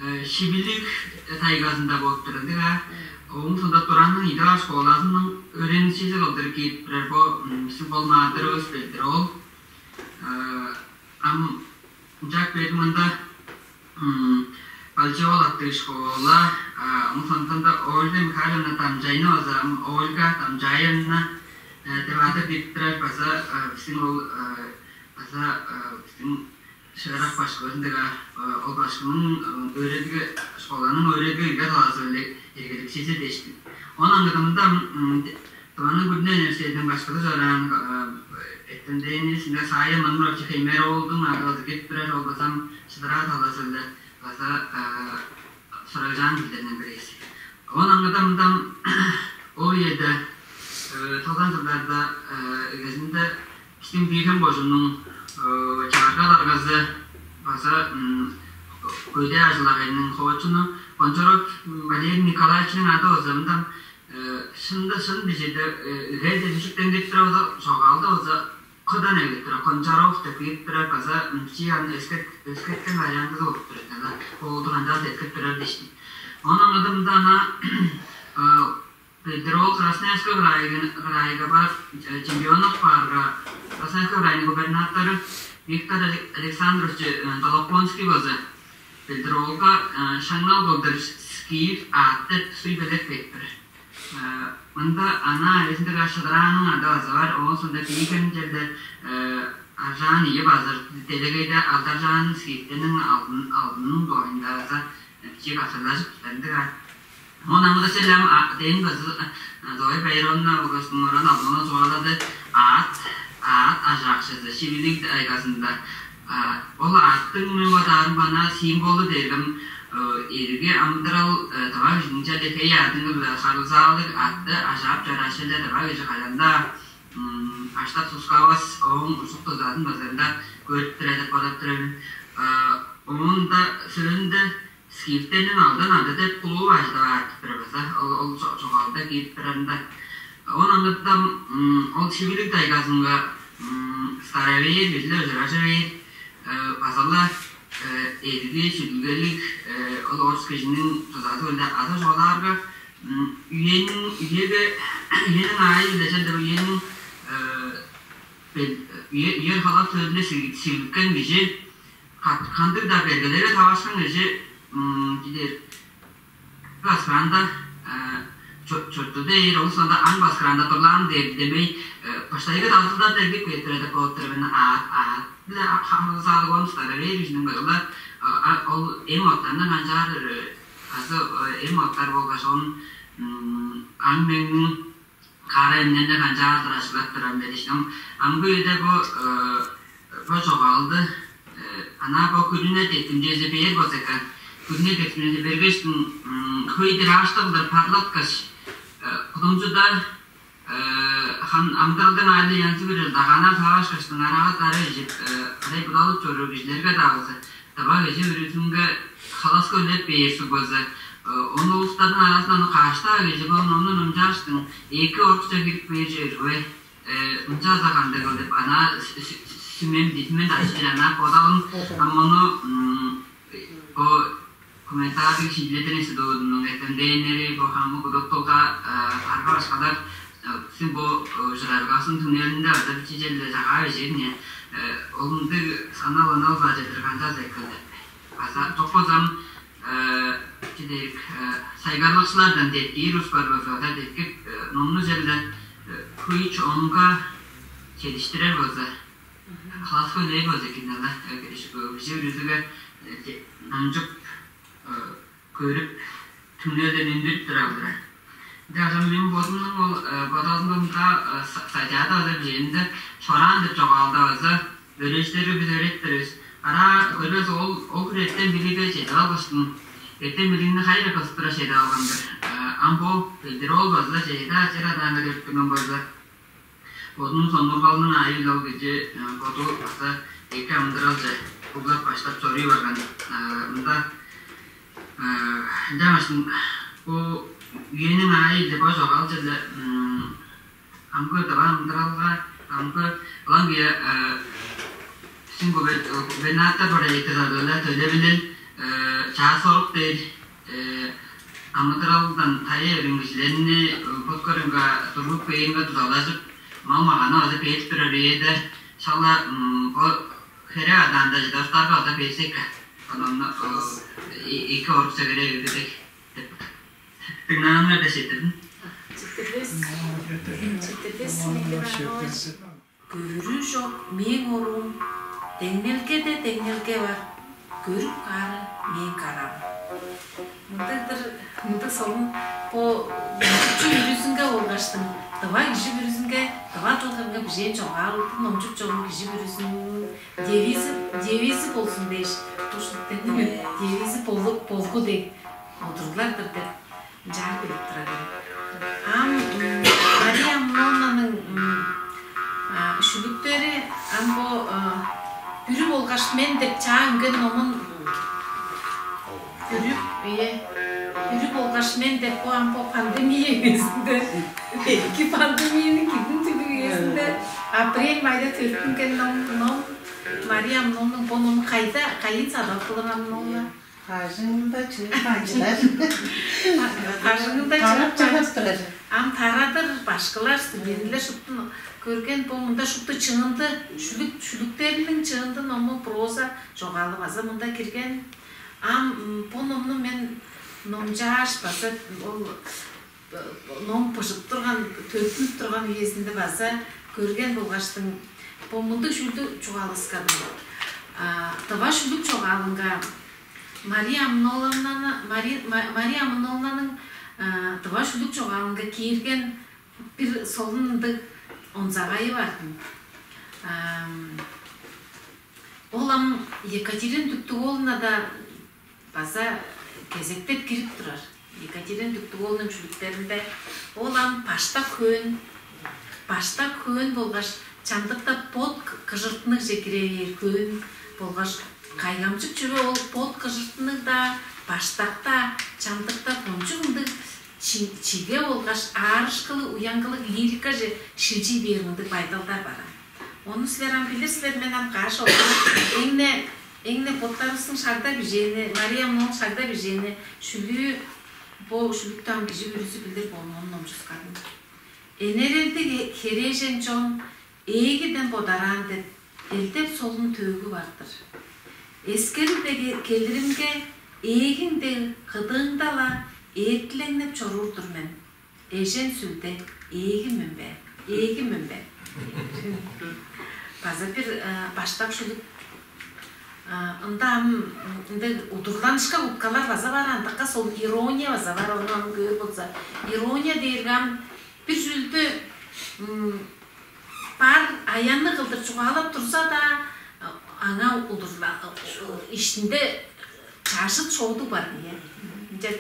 Шивилиг тайгазында болуп турар ындыг аа. Ооң соонда Туранның идаваш школазының өөреникчизи кылдыр киирип турар бо бистиң кол маадырывыс Белдир-оол. Ам ынчап бээр мында Балчы-оол аттыг школа, ооң соонда Ольга Михайловна Дамчайны база, ам Ольга Дамчаевна деп адыр киирип турар, база бистиң ол, база бистиң шыырак башкывыс ындыг аа. Ол башкының өөредиги, школаның өөредиги талазы-биле эргелекчизи дээштиң. Оон аңгыда мында Тываның күрүне университединиң башкызы чораан, эртемденивис Саая Мынмырович Хеймер-оолдуң адыр киирип турар, ол база шыдыраа талазы-биле база сурагжаан кижилерниң бирээзи. Оон аңгыда мында ол үеде, тозан чылдарда эгезинде бистиң Бии-Хем кожууннуң чагырга даргазы, база көдээ ажыл-агыйның хоочуну Гончаров Валерий Николаевичиниң ады база мында шынында, шын бижиде, үгел дедижиктен кирип турар база, чогаалда база кыдан эгелеп турар, Гончаров деп киирип турар, база мчи аны өскет-, өскеткен варианты болуп турар. Ана оолду канчаал деткип турар дээштиң. Оон аңгыда мында ана Белдир-оол Красноярская крайга, крайга барып, чемпионнап каарга, Красноярская крайның губернатору Виктор Александрович Долоконский база Белдир-оолга шаңнал кылдыр скиф аът деп суй белек берип турар. Мында ана эвезинде каш шыдырааның ады база бар. Оон соонда Бии-Хем черде аржаан ийи базыр делегейде алдаржаан скифтерниң алдын, алдының дугайында база бичии катарлажып турар ындыг аа. Оон аңгыда силер ам дээн база Зоя Байыровна болгаш Нуран Алдын-оол чугаалады. Аът, аът ажаакчызы Шивилиг тайгазында. Ол аъттың, мен бодаарымга, символу дээрге эрги амыдырал, тыва кижиниң черле хей-аъдыңы-биле харылзаалыг аътты ажаап чорааш-ла, тыва кижи кажан-даа аштап-суксавас, ооң узук-дузазын база ында көрүп турар деп бодап тур мен. Оон-даа сөөлүнде скифтерниң алдан ады деп кулуу ажыдып аарып турар база. Ол, ол чо-, чогаалда киирип турарында. Оон аңгыда ол Шивилиг тайгазынга старовер, бир-ле ужуражы бээр, база-ла эрги, сүдүлгелиг, ол орус кижиниң дузазы-биле ады чугаалаарга, үениң, үеге, үениң аайы-биле черле үениң бел-, үе-, үер халап сөөлүнде сиг-, сигилген кижи, кат-, кандыг-даа бергелерге таварышкан кижи, чидер, баскаанда чо-, чуртту дээр, ол соонда аң баскыраанда турлаан дээр демей, баштайгы дазылдар дергип кээп турар деп болуп тур мен. Аът, аът-биле харылзаалыг, оон старовер кижиниң быгыла ол эм оттарны канчаар, азы эм оттар болгаш оон аң-меңниң кара эмнерни канчаар-дыр ажыглап турар мен дээш. Ам, амгы үеде бо, бо чогаалды ана бо күрүне деткимчези бээр болза экен. Күрүне деткимчези бергештиң, хөй тираждыг кылдыр парлаткаш, кудумчуда хан амыдыралдың аайы-биле янзы-бүрү дагааннар таварышкаштың, арага-дара ижип, арай будалып чоруур кижилерге-даа болза, тыва кежи бүрүзүнге халаска үлеп бээр суг болза, ону улустарның аразындан ону каш-даа кижи, ону, ону номчааштың, эки орукче кирип бээр чүве. Ынчалза кандыгыл деп, ана сүмем дидимен дачы ана бодалым, ам ону бо комментарий шииледен эсидоодунуң эртемденнери, бо хамык удуктулга арга башкалар син бо ужураргазын түңнелинде база бичи черле чагаа бижиирин, ол мындыг санал-анал бажыдыр канча зеккелде. База чок болзам, чидерик сайгарлыкчылардан деткиир ус бар болза, база деткип, номну черле хөй чонга чедиштирер болза, халас хөйлээр болза экен ала, кижи бүрүзүге намчып көрүп, түңнелден үндүрүп турар-дыр. Даже мен бодумнуң ол бодалымда статьяда база бижээнде, чораан деп чогаалда база өөреникчилерге бис өөредип беребис. Ара көрбес ол, ол хүн эртен билиге чедип алгыштың. Эртен билигни хайра кызып тура чедип алган-дыр. Ам бо Белдир-оол база чеде чер адаанга төрүттүнген болза, бодунуң сонуургалының аайы-биле ол кижи боду база эки амыдыралче углап баштап чоруй барган. Мында ынчангаш бо үениң аайы-биле бо чогаалче-ле амгы тыва амыдыралга, амгы ылаңгыя сиңгубе бенатта проекти задыла төлевилел Чаа сорук дээр, э, амыдыралдан тайып эрин кижилерни бо көрүнге, тургуп бээринге дузалажып, мал-маганы база берип турар үеде, шала бо херек адаанда чыдырыктарга база берзек, ону эки орукче кире бербедек деп дыңнааныңар дээш четтирдим. Четтирдис. Четтирдис. Көрү чок мээң оруум, деңнелгеде деңнелге бар, көрүп каары мээң караам. Мындыг-дыр, мындыг солун бо номчукчу бүрүзүнге болгаштың, тыва кижи бүрүзүнге, тыва дыл кырынга бижээн чогаалды номчуп чогул кижи бүрүзүнүң девизи, девизи болзун дээш, ушуптенниң девизи болуп болгу дег удурлар-дыр деп ынчаар билип турар мен. Ам Мария Амыновнаның шүлүктери, ам бо «Бүрү болгаш мен» деп чаа үнген номун бүрүп, ийе, «Бүрү болгаш мен» деп, бо ам бо пандемия үезинде, эки пандемияның кидин түлүг үезинде апрель-майда төрүттү үнген ном, ном. Мария Амыновнаның бо ному кайда, кайын садып алыр, Амыновна? Бажыңында чыып канчылар. Бажыңында чыып канчылар. Ам тарадыр башкылар, студентилер шупту көрген, бо мында шупту чыынды, шүлүк, шүлүктериниң чыынды ному, проза чогаалы база мында кирген. Ам бо номну мен номчааш база ол ном быжып турган, төрүттүнүп турган үезинде база көрген болгаштың, бо мындыг чүүлдү чугааласкадым. Тыва шүлүк чогаалынга Мария Амыновнаны, Мари-, Ма-, Мария Амыновнаның тыва шүлүк чогаалынга киирген бир солун ындыг онзагайы бардым. Ол ам Екатерина Дүктүг-ооловнада база кезектеп кирип турар. Екатерина Дүктүг-ооловнаның шүлүктеринде ол ам баштак хөөн, баштак хөөн болгаш чамдыкта бот кыжыртыныгже кире бээр хөөн болгаш кайгамчык чүве ол бот кыжыртыныгда, баштакта, чамдыкта кончуг ындыг чи-, чиге болгаш аарышкылыг, уяңгылыг лирикаже шилчий бээр мындыг байдалдар бар. Ону силер ам билир силер, мен ам каш ол эң-не, эң-не боттарывыстың шагда бижээни, Мария Амыновнаның шагда бижээни, шүлүү, бо шүлүктү ам кижи бүрүзү билир болган, ону номчуксадым. Энерелдиг херээжен чон ээгиден бодараан деп, элдеп солун төөгү бар-дыр. Эскерил дег келиримге, ээгиң дег кыдыыңда-ла ээттилеңнеп чоруур-дур мен. Эжен сүлде, ээгим мен бе, ээгим мен бе? База бир баштак шүлүк. Ында ам ында удурланышка уткалар база бар, андакка сол ирония база бар, ону ам көөр болза. Ирония дээрге ам бир чүүлдү бар аянныг кылдыр чугаалап турза-даа, аңаа удурла, иштинде чажыт шоодуг бар ийе. Ынча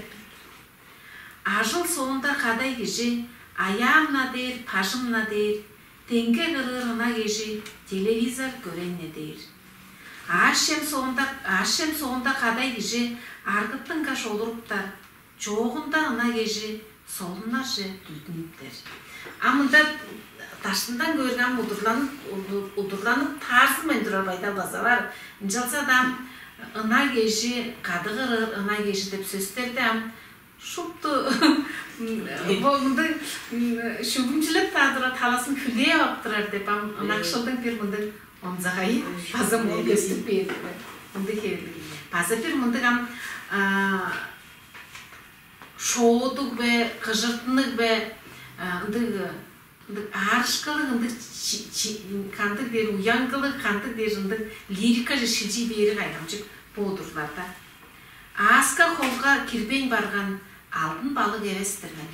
ажыл соонда кадай кижи аяам-на дээр, бажым-на дээр, деңге кырыыр ынак эжи телевизор көрейн-не дээр. Аъш-чем соонда, аъш-чем соонда кадай кижи аргыттың каш олуруптар, чоогунда ынак эжи солуннарже дүлдүнүптер. А мында даштындан көөрге, ам удурланып, уду-, удурланып таарзынмайн турар байдал база бар. Ынчалза-даа ам ынак эжи, кадыгырыр ынак эжи деп сөстерде ам шупту бо мындыг шүгүмчүлеп-даа турар, талазын хүлээп ап турар деп ам ынакшылдың бир мындыг онзагайы база моон көстүп бээр. Мындыг хевирлиг. База бир мындыг ам шоодуг бе, кыжыртынныг бе, ындыг, ындыг аарышкылыг, ындыг чи-, чи-, кандыг дээр, уяңгылыг, кандыг дээр, ындыг лирикаже шилчий бээри кайгамчык бо удурларда. Ааска-холга кирбейн барган алдын балык эвес-тир мен.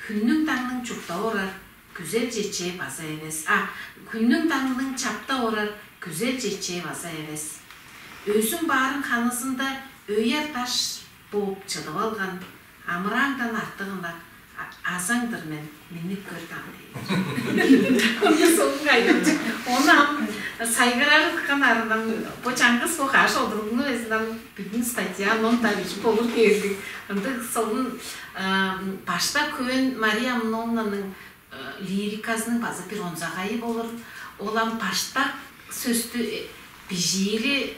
Хүннүң-даңның чурттап орар күзел чечээ база эвес. А, хүннүң-даңның чаптап орар күзел чечээ база эвес. Өзүң баарың ханызында өйер даш бооп чыдып алган амырааңдан артыгынак азаң-дыр мен, миннип көр даан дээр. Ону соңун кайгамчык. Ону ам сайгарары тыпкан арындан бо чаңгыс бо каш олуругну безин ам бүдүн статья, ном-даа бижип болур дээрлик. Ындыг солун баштак хөөн Мария Амыновнаның лириказының база бир онзагайы болур. Ол ам баштак сөстү бижиири,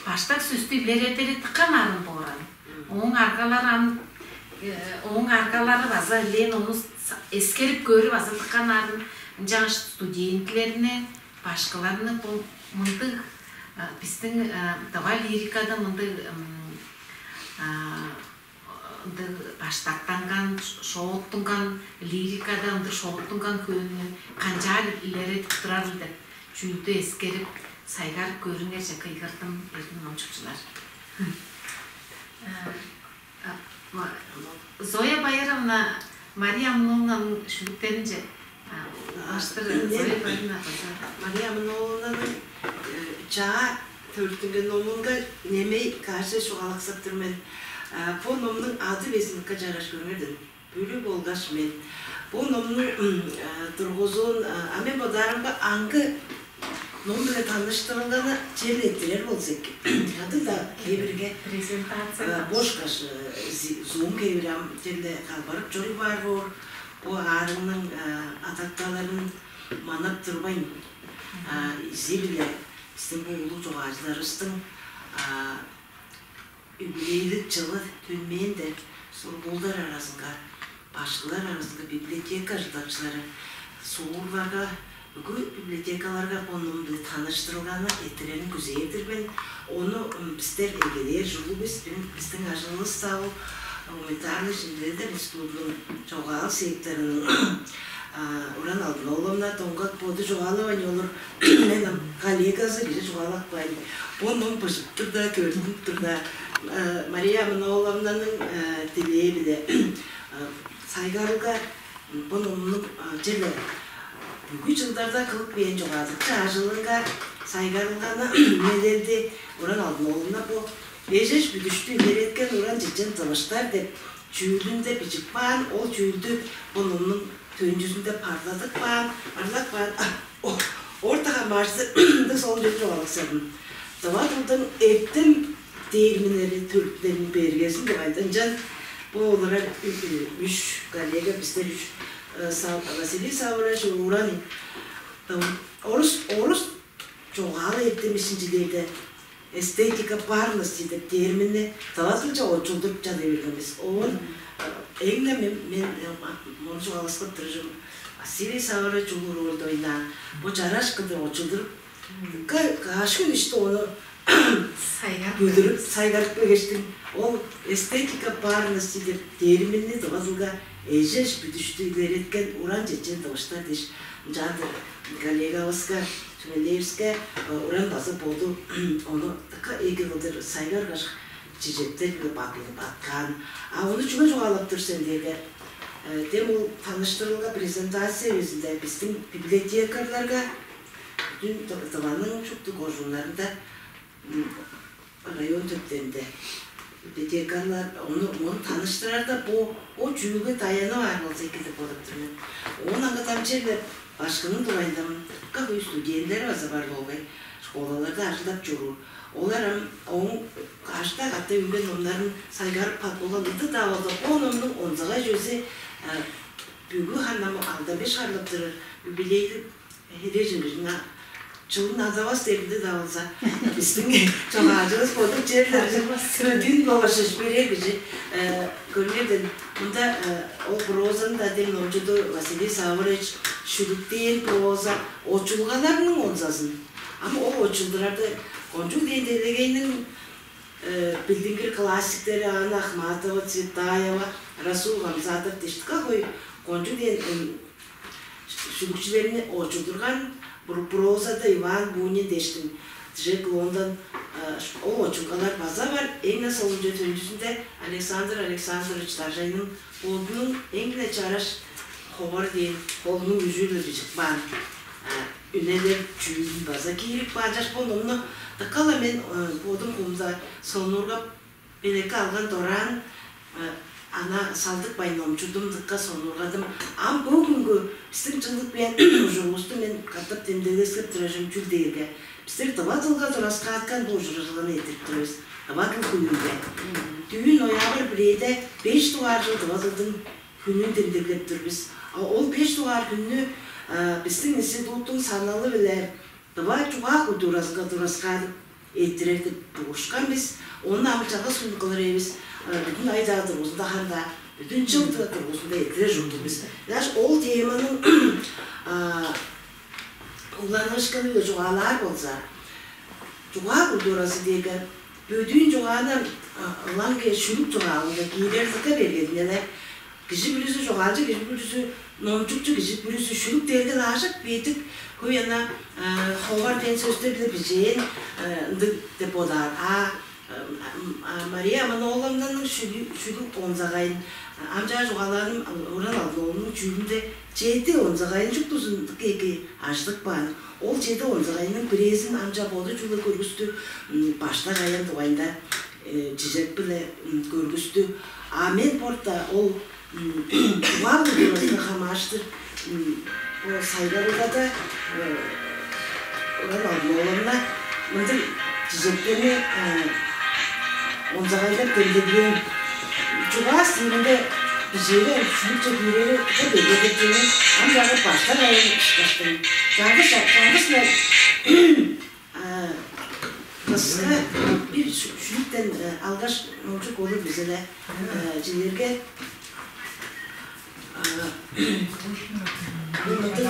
баштак сөстү илередири тыпкан арын бооран. Ооң аргалары ам ооң аргалары база элээн ону эскерип көөрү база тыккан арын, ынчангаш студентилерни, башкыларны бо мындыг бистиң дыва лирикада мындыг ындыг баштактанган, шооттунган лирикада ындыг шооттунган хөөннү канчаар илередип турарыл деп чүүлдү эскерип, сайгарып көрүңерже кыйгырдым, эргим номчукчулар. Зоя Байыровна Мария Амыновнаның шүлүктеринче баштыр. Зоя Байыровна база. Мария Амыновнаның чаа төрүттүнген номунга немей каже чугаалаксап тур мен. Бо номнуң ады безин ыкка чараш көрүңерден. Бүрү болгаш мен. Бо номнуң тургузуун, а мен бодаарымга аңгы ном-биле таныштырылганы черлеттирер болза эки. Кадыг-даа кээбирге Презентация. Бошкаш зум кээбир ам черле калбарып чоруй баар боор. Бо аарыгның адакталарын манап турбайн, изи-биле бистиң бо улуг чугаалчыларывыстың юбилейлиг чылы төнмээнде, сургуулдар аразынга, башкылар аразынга, библиотека ажылдакчылары, суурларга, бүгү библиотекаларга бо номду таныштырылганы эрттирерин күзээр-дир мен. Ону бистер эгелээр ужурлуг бис, бистиң ажылывыс-даа ол гуманитарлыг шинчилелдер институтунуң чогаал секторунуң Уран Алдын-ооловна Доңгак боду чугаалавайн олур, мен ам коллегазы кижи чугаалап каайн. Бо ном быжып турда, төрүттүнүп турда, Мария Амын-ооловнаның тилээ-биле сайгарылга бо номнуң черле бүгү чылдарда кылып кээн чугаадыкчы ажылынга сайгарылганы меделди. Уран Алдын-ооловна бо эжеш бүдүштү илереткен уран чечен тывыштар деп чүүлүнде бижип каан, ол чүүлдү бо номнуң төнчүзүнде парладып каан, парлап каан. Орта хамааржы ындыг солун чүве чугаалаксадым. Тыва дылдың эртем терминнери, төрүттүнерин бергезин деп айда. Ынчан бо олурар үш коллега, бистер үш Василий Савырович, Уран орус орус чогаал эртеми шинчилээрде эстетика парности деп терминни тыва дылче очулдуруп чада берген бис. Оон эң-не мен мен мону чугааласкап турар чүвем, Василий Савырович улуг рольду ойнаан. Бо чараш кылдыр очулдуруп, каш хүн ишти ону Сайгар. Бүдүрүп, сайгарып кегештиң. Ол эстетика парности деп терминни тыва дылга эжеш бүдүштү илереткен уран чечен тывыштар дээш, ынчаандыр коллегавыска Чүмелеевске Уран база боду ону дыка эки кылдыр сайгаргаш, чижектер-биле баткаан. А ону чүге чугаалап тур сен дээрге, дем ол таныштырылга, презентация үезинде бистиң библиотекарьларга, бүдүн Тываның шупту кожууннарында, район төптеринде библиотекарьлар ону ону таныштырарда, бо о чүүлге даянып аар болза эки деп бодап тур мен. Оон аңгыда ам черле башкының дугайында ам дыка хөй студентилери база бар болгай, школаларда ажылдап чоруур. Олар ам ооң кашта каттай үнген номнарын сайгарып каап болган. Ындыг-даа болза, бо номнуң онзагай чүвези бүгү ханнамы алдан беш харлап турар юбилейлиг херээжен кижиниң чылын адавас дегинде-даа болза, бистиң чогаалчывыс бодук черлерже Адавас. Өдүүн болгаш ишпирээ кижи көрүңерден. Мында ол прозаны-даа дем номчуду Василий Савырович шүлүктээн проза, очулгаларның онзазын. Ам ол очулдурарды кончуг дээн делегейниң билдингир классиктери Анна Ахматова, Цветаева, Расул Гамзатов дээш дыка хөй кончуг дээн шүлүкчүлерни очулдурган. Прозада Иван Бунин дээштиң, Джек Лондон, ол очулгалар база бар. Эң-не солунче төнчүзүнде Александр Александрович Даржайның бодунуң эң-не чараш ховар дээн холунуң үжү-биле бижип каан үнелер чүүлүн база киирип каан. Чаш бо номну дыка-ла мен бодум кумда сонуургап, белекке алган дораан ана салдыкпайн номчудум, дыка сонуургадым. Ам бо хүнгү бистиң чылдык бээр ужуруувусту мен катап демдеглескеп турар чүвем чүл дээрге, бистер тыва дылга тураскааткан бо ужуражылганы эрттирип турар бис. Тыва дыл хүнүнде. Дүүн ноябрь бирээде беш дугаар чыл тыва дылдың хүнүн демдеглеп тур бис. А ол беш дугаар хүннү бистиң институттуң саналы-биле тыва чугаа культуразынга тураскаадып, Эрттирер деп тургушкан бис. Ону ам чаңгыс хүн кылыр эвес, э, бүдүн ай-даа дургузунда, ханда бүдүн чыл даа дургузунда эрттирер ужурлуг бис. Ынчангаш ол теманың а, угланыышкыны-биле чугаалаар болза, чугаа культуразы дээрге бөдүүн чугааны, а, ылаңгыя шүлүк чугаалынга киирер дыка бергединеле. Кижи бүрүзү чугаалчы, кижи бүрүзү номчукчу, кижи бүрүзү шүлүк дээрге аажок бедик, хөй ана, а, ховар дээн сөстер-биле бижээн, а, ындыг деп бодаар. А, а, а, Мария Амын-ооловнаның шүлү-, шүлүк онзагайын, а, ам чаа чугаалааным, а, Уран Алдын-ооловнаның чүүлүнде чеди онзагайын чуктузун дыка эки ажыдып каан. Ол чеди онзагайның бирээзин ам чаа боду чүгле көргүстү, м, баштак аян дугайында, э, чижек-биле, м, көргүстү. А мен порта ол, м, чугаа культуразынга хамаарыштыр, м, бо сайгарылгада, э, Уран Алдын-ооловна мындыг чижектерни, э, онзагайлап демдеглээн. Чугаа стилинде бижээри шүлүкче киирери дыка бергединеле, ам чаа баштак аян ышкаштың. Чаңгыс, чаңгыс-ла, а, кыска бир шү-, шүлүктен, э, алгаш, номчуп болур бис але, э, чижээлээрге, а, мындыг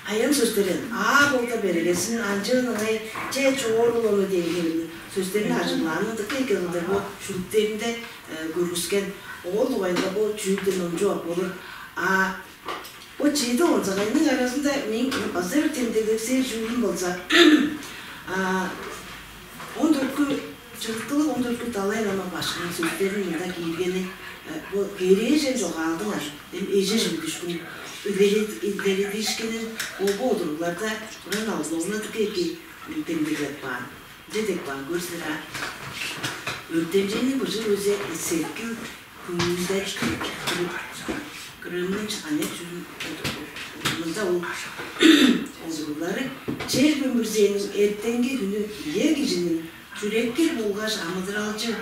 аян сөстерин: «А болда берегезин, анчыын ыңай, че чоорул ону» дээн хевирлиг сөстерин ажыглаанын дыка эки кылдыр бо шүлүктеринде, э, көргүскен. Ол дугайында бо чүүлден номчуп ап болур. А бо чеди онзагайның аразында мээң база бир демдеглексээр чүүлүм болза, а, он дөрткү, чылыткылыг он дөрткү Далай-лама башкының сөстерин мында кииргени, э, бо херээжен чогаалдың аш-, эм, эжеш үндүшкүн илередиишкинин бо, бо одуругларда Уран Алдын-ооловна дыка эки демдеглеп каан. Ынча деп каан, көр силер аа. Өртемчейниң быжыг өзү сеткил хүнүнде Крымның чыган чүрүн мында ол одуруглары: чер көмүрзээниң эртенги хүнү ийе кижиниң чүрекке болгаш амыдыралчы,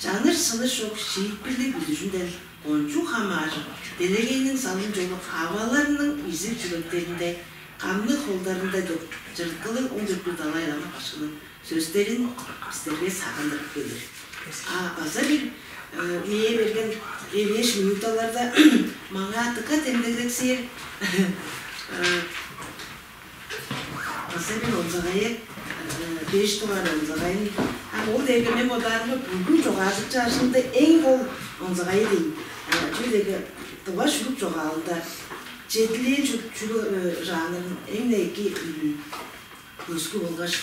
чаныр-сыныш чок шиитпирлиг бүдүжүнден кончуг хамааржып, делегейниң салым-чолу аваларның изиг чүректеринде, камныг холдарында деп чырыткылыг он дөрткү Далай-лама башкының сөстерин бистерге сагындырып келир. А база бир, э, мээ берген беш минуталарда маңаа дыка демдеглексээр, э, база бир онзагайы, э, беш дугаар онзагайын. Ам ол дээрге мен бодаарымга бүгү чогаадыкчы ажылында эң кол онзагайы дейн. Э, чүл дээрге тыва шүлүк чогаалында чедилээн чү-, чүлү, э, жанрын эң-не эки, м, көскү болгаш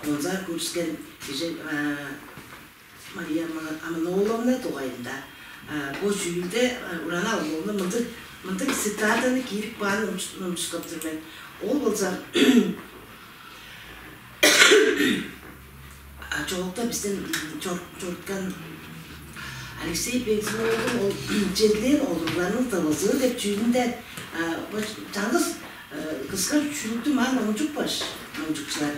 онза көрүскен кижи, э, Мария Амын-, Амын-ооловна дугайында, а, бо чүүлде, а, Уран Алдын-ооловна мындыг, мындыг цитатаны киирип каанын номчу-, номчуксап тур мен. Ол болза, а, чоокта бистен, м, чор-, чоруткан Алексей Бегзин-оолдуң ол «Чедилээн одуругларның тывызыы» деп чүүлүнде, а, бо чаңгыс, э, кыска шүлүктү маа номчупкаш, номчукчулар,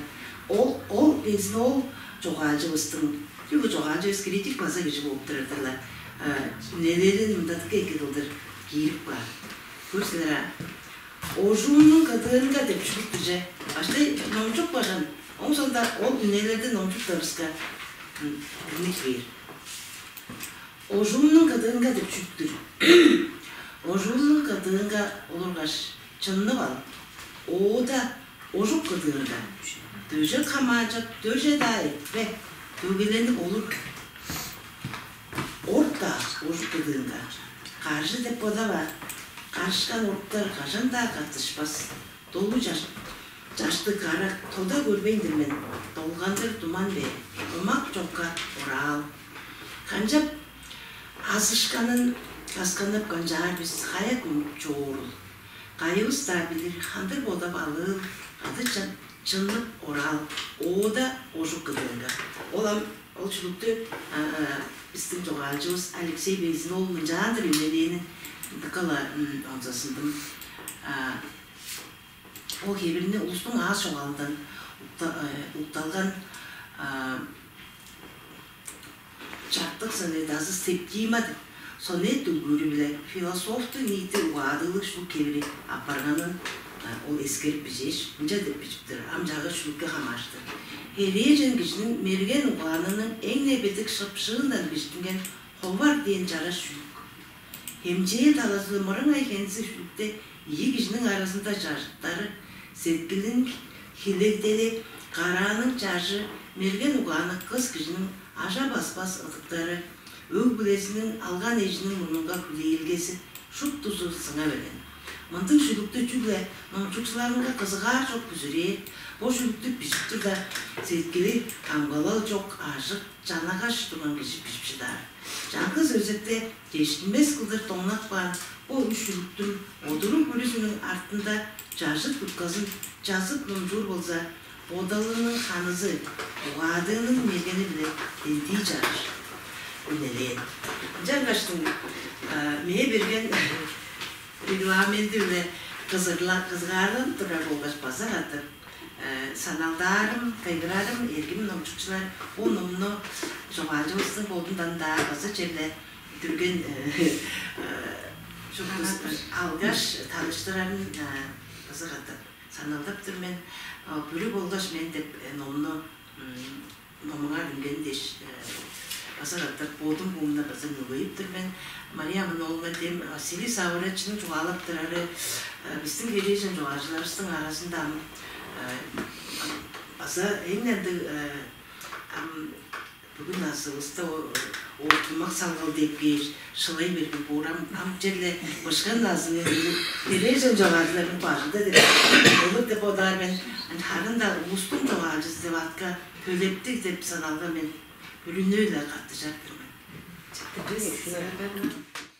ол, ол Бегзин-оол чогаалчывыстың, чүгле чогаалчы эвес, критик база кижи болуп турар-дыр-ла, э, үнелелин мында дыка эки кылдыр киирип каан. Көр силер аа. «Ожуумнуң кыдыынга» деп шүлүк-түр че. Баштай номчуп бажан, ооң соонда ол үнелелди номчуптарывыска, м, динник бээр. «Ожуумнуң кыдыынга» деп шүлүк-түр. Ожуумнуң кыдыынга олургаш, чымнып ал. Оода ожук кыдыынга. Дөжек хамаанчок, дөже-даа эртпе, дөгеленип олур. Орт-даа ожук кыдыынга. Каржы деп бодава, карышкан оруктар кажан-даа каттышпас. Долу чаш-, чаштыг карак тода көрбейн-дир мен, долгандыр туман бе, омак чокка ораал. Канчап азышканын касканып канчаар бис, кая көмүп чоорул? Кайывыс-даа билир, хандыр бодап алыыл, кады чын-, чыннып ораал, оода ожук кыдыынга. Ол ам, ол шүлүктү, а, а, бистиң чогаалчывыс Алексей Бегзин-оол мынчаандыр үнелээнин дыка-ла, м, онза сындым. А, ол хевирни улустуң аас чогаалындан укта-, э, укталган, а, чартык сонет азы септима деп сонет дүлгүүрү-биле философтуг ниити угаадыглыг шүлүк хевири апарганын, а, ол эскерип бижээш, мынча деп бижиптир, ам чаагы шүлүкке хамаарыштыр: Херээжен кижиниң мерген угаанының эң-не бедик шыпшыындан бижиттинген ховар дээн чараш шүлүк. Хемчээ талазы мырыңай хензиг шүлүкте ийи кижиниң аразында чажыттары, сеткилиниң хилегдели, карааның чажы, мерген угаанныг кыс кижиниң ажа баспас ыдыктары, өг-бүлезиниң алган эжиниң мурнунга хүлээлгези шуптузу сыңа берген. Мындыг шүлүктү чүгле номчукчуларынга кызыгаар чок бүзүрээр, бо шүлүктү бижип турда, сеткили камгалал чок, ажык, чанагаш турган кижи бижип шыдаар. Чаңгыс өзекте чештинмес кылдыр доңнап каан бо үш шүлүктүң одуруг бүрүзүнүң артында чажыт кутказын чазып номчуур болза, бодалының ханызы, угаадыының мергени-биле дендии чарыш үнелээн. Ынчангаштың мээ берген регламенти-биле кызырлар кызыгаарланып турар болгаш база катып саналдаарым, кыйгырарым, эргим номчукчулар бо номну чогаалчывыстың бодундан-даа база черле дүрген чугдус алгаш таныштырарын база катып саналдап тур мен. Бүрү болгаш мен деп номну номуңар үнген дээш база катап бодум буумда база мөгейип тур мен. Мария Амын-ооловна, дем Василий Саврачының чугаалап турары бистиң херээжен чугаалчыларывыстың аразында ам база эң ындыг ам бүгүн азывыста ортумак салгал деп кээр шылай берген буурам ам черле бышкан азыны херээжен чугаалчыларның бажында деп болур деп бодаар мен. Харын-даа улустуң чугаалчызы деп атка төлептиг деп саналга мен Бүрүнү-биле каттыжар-дыр мен. Четтирдим.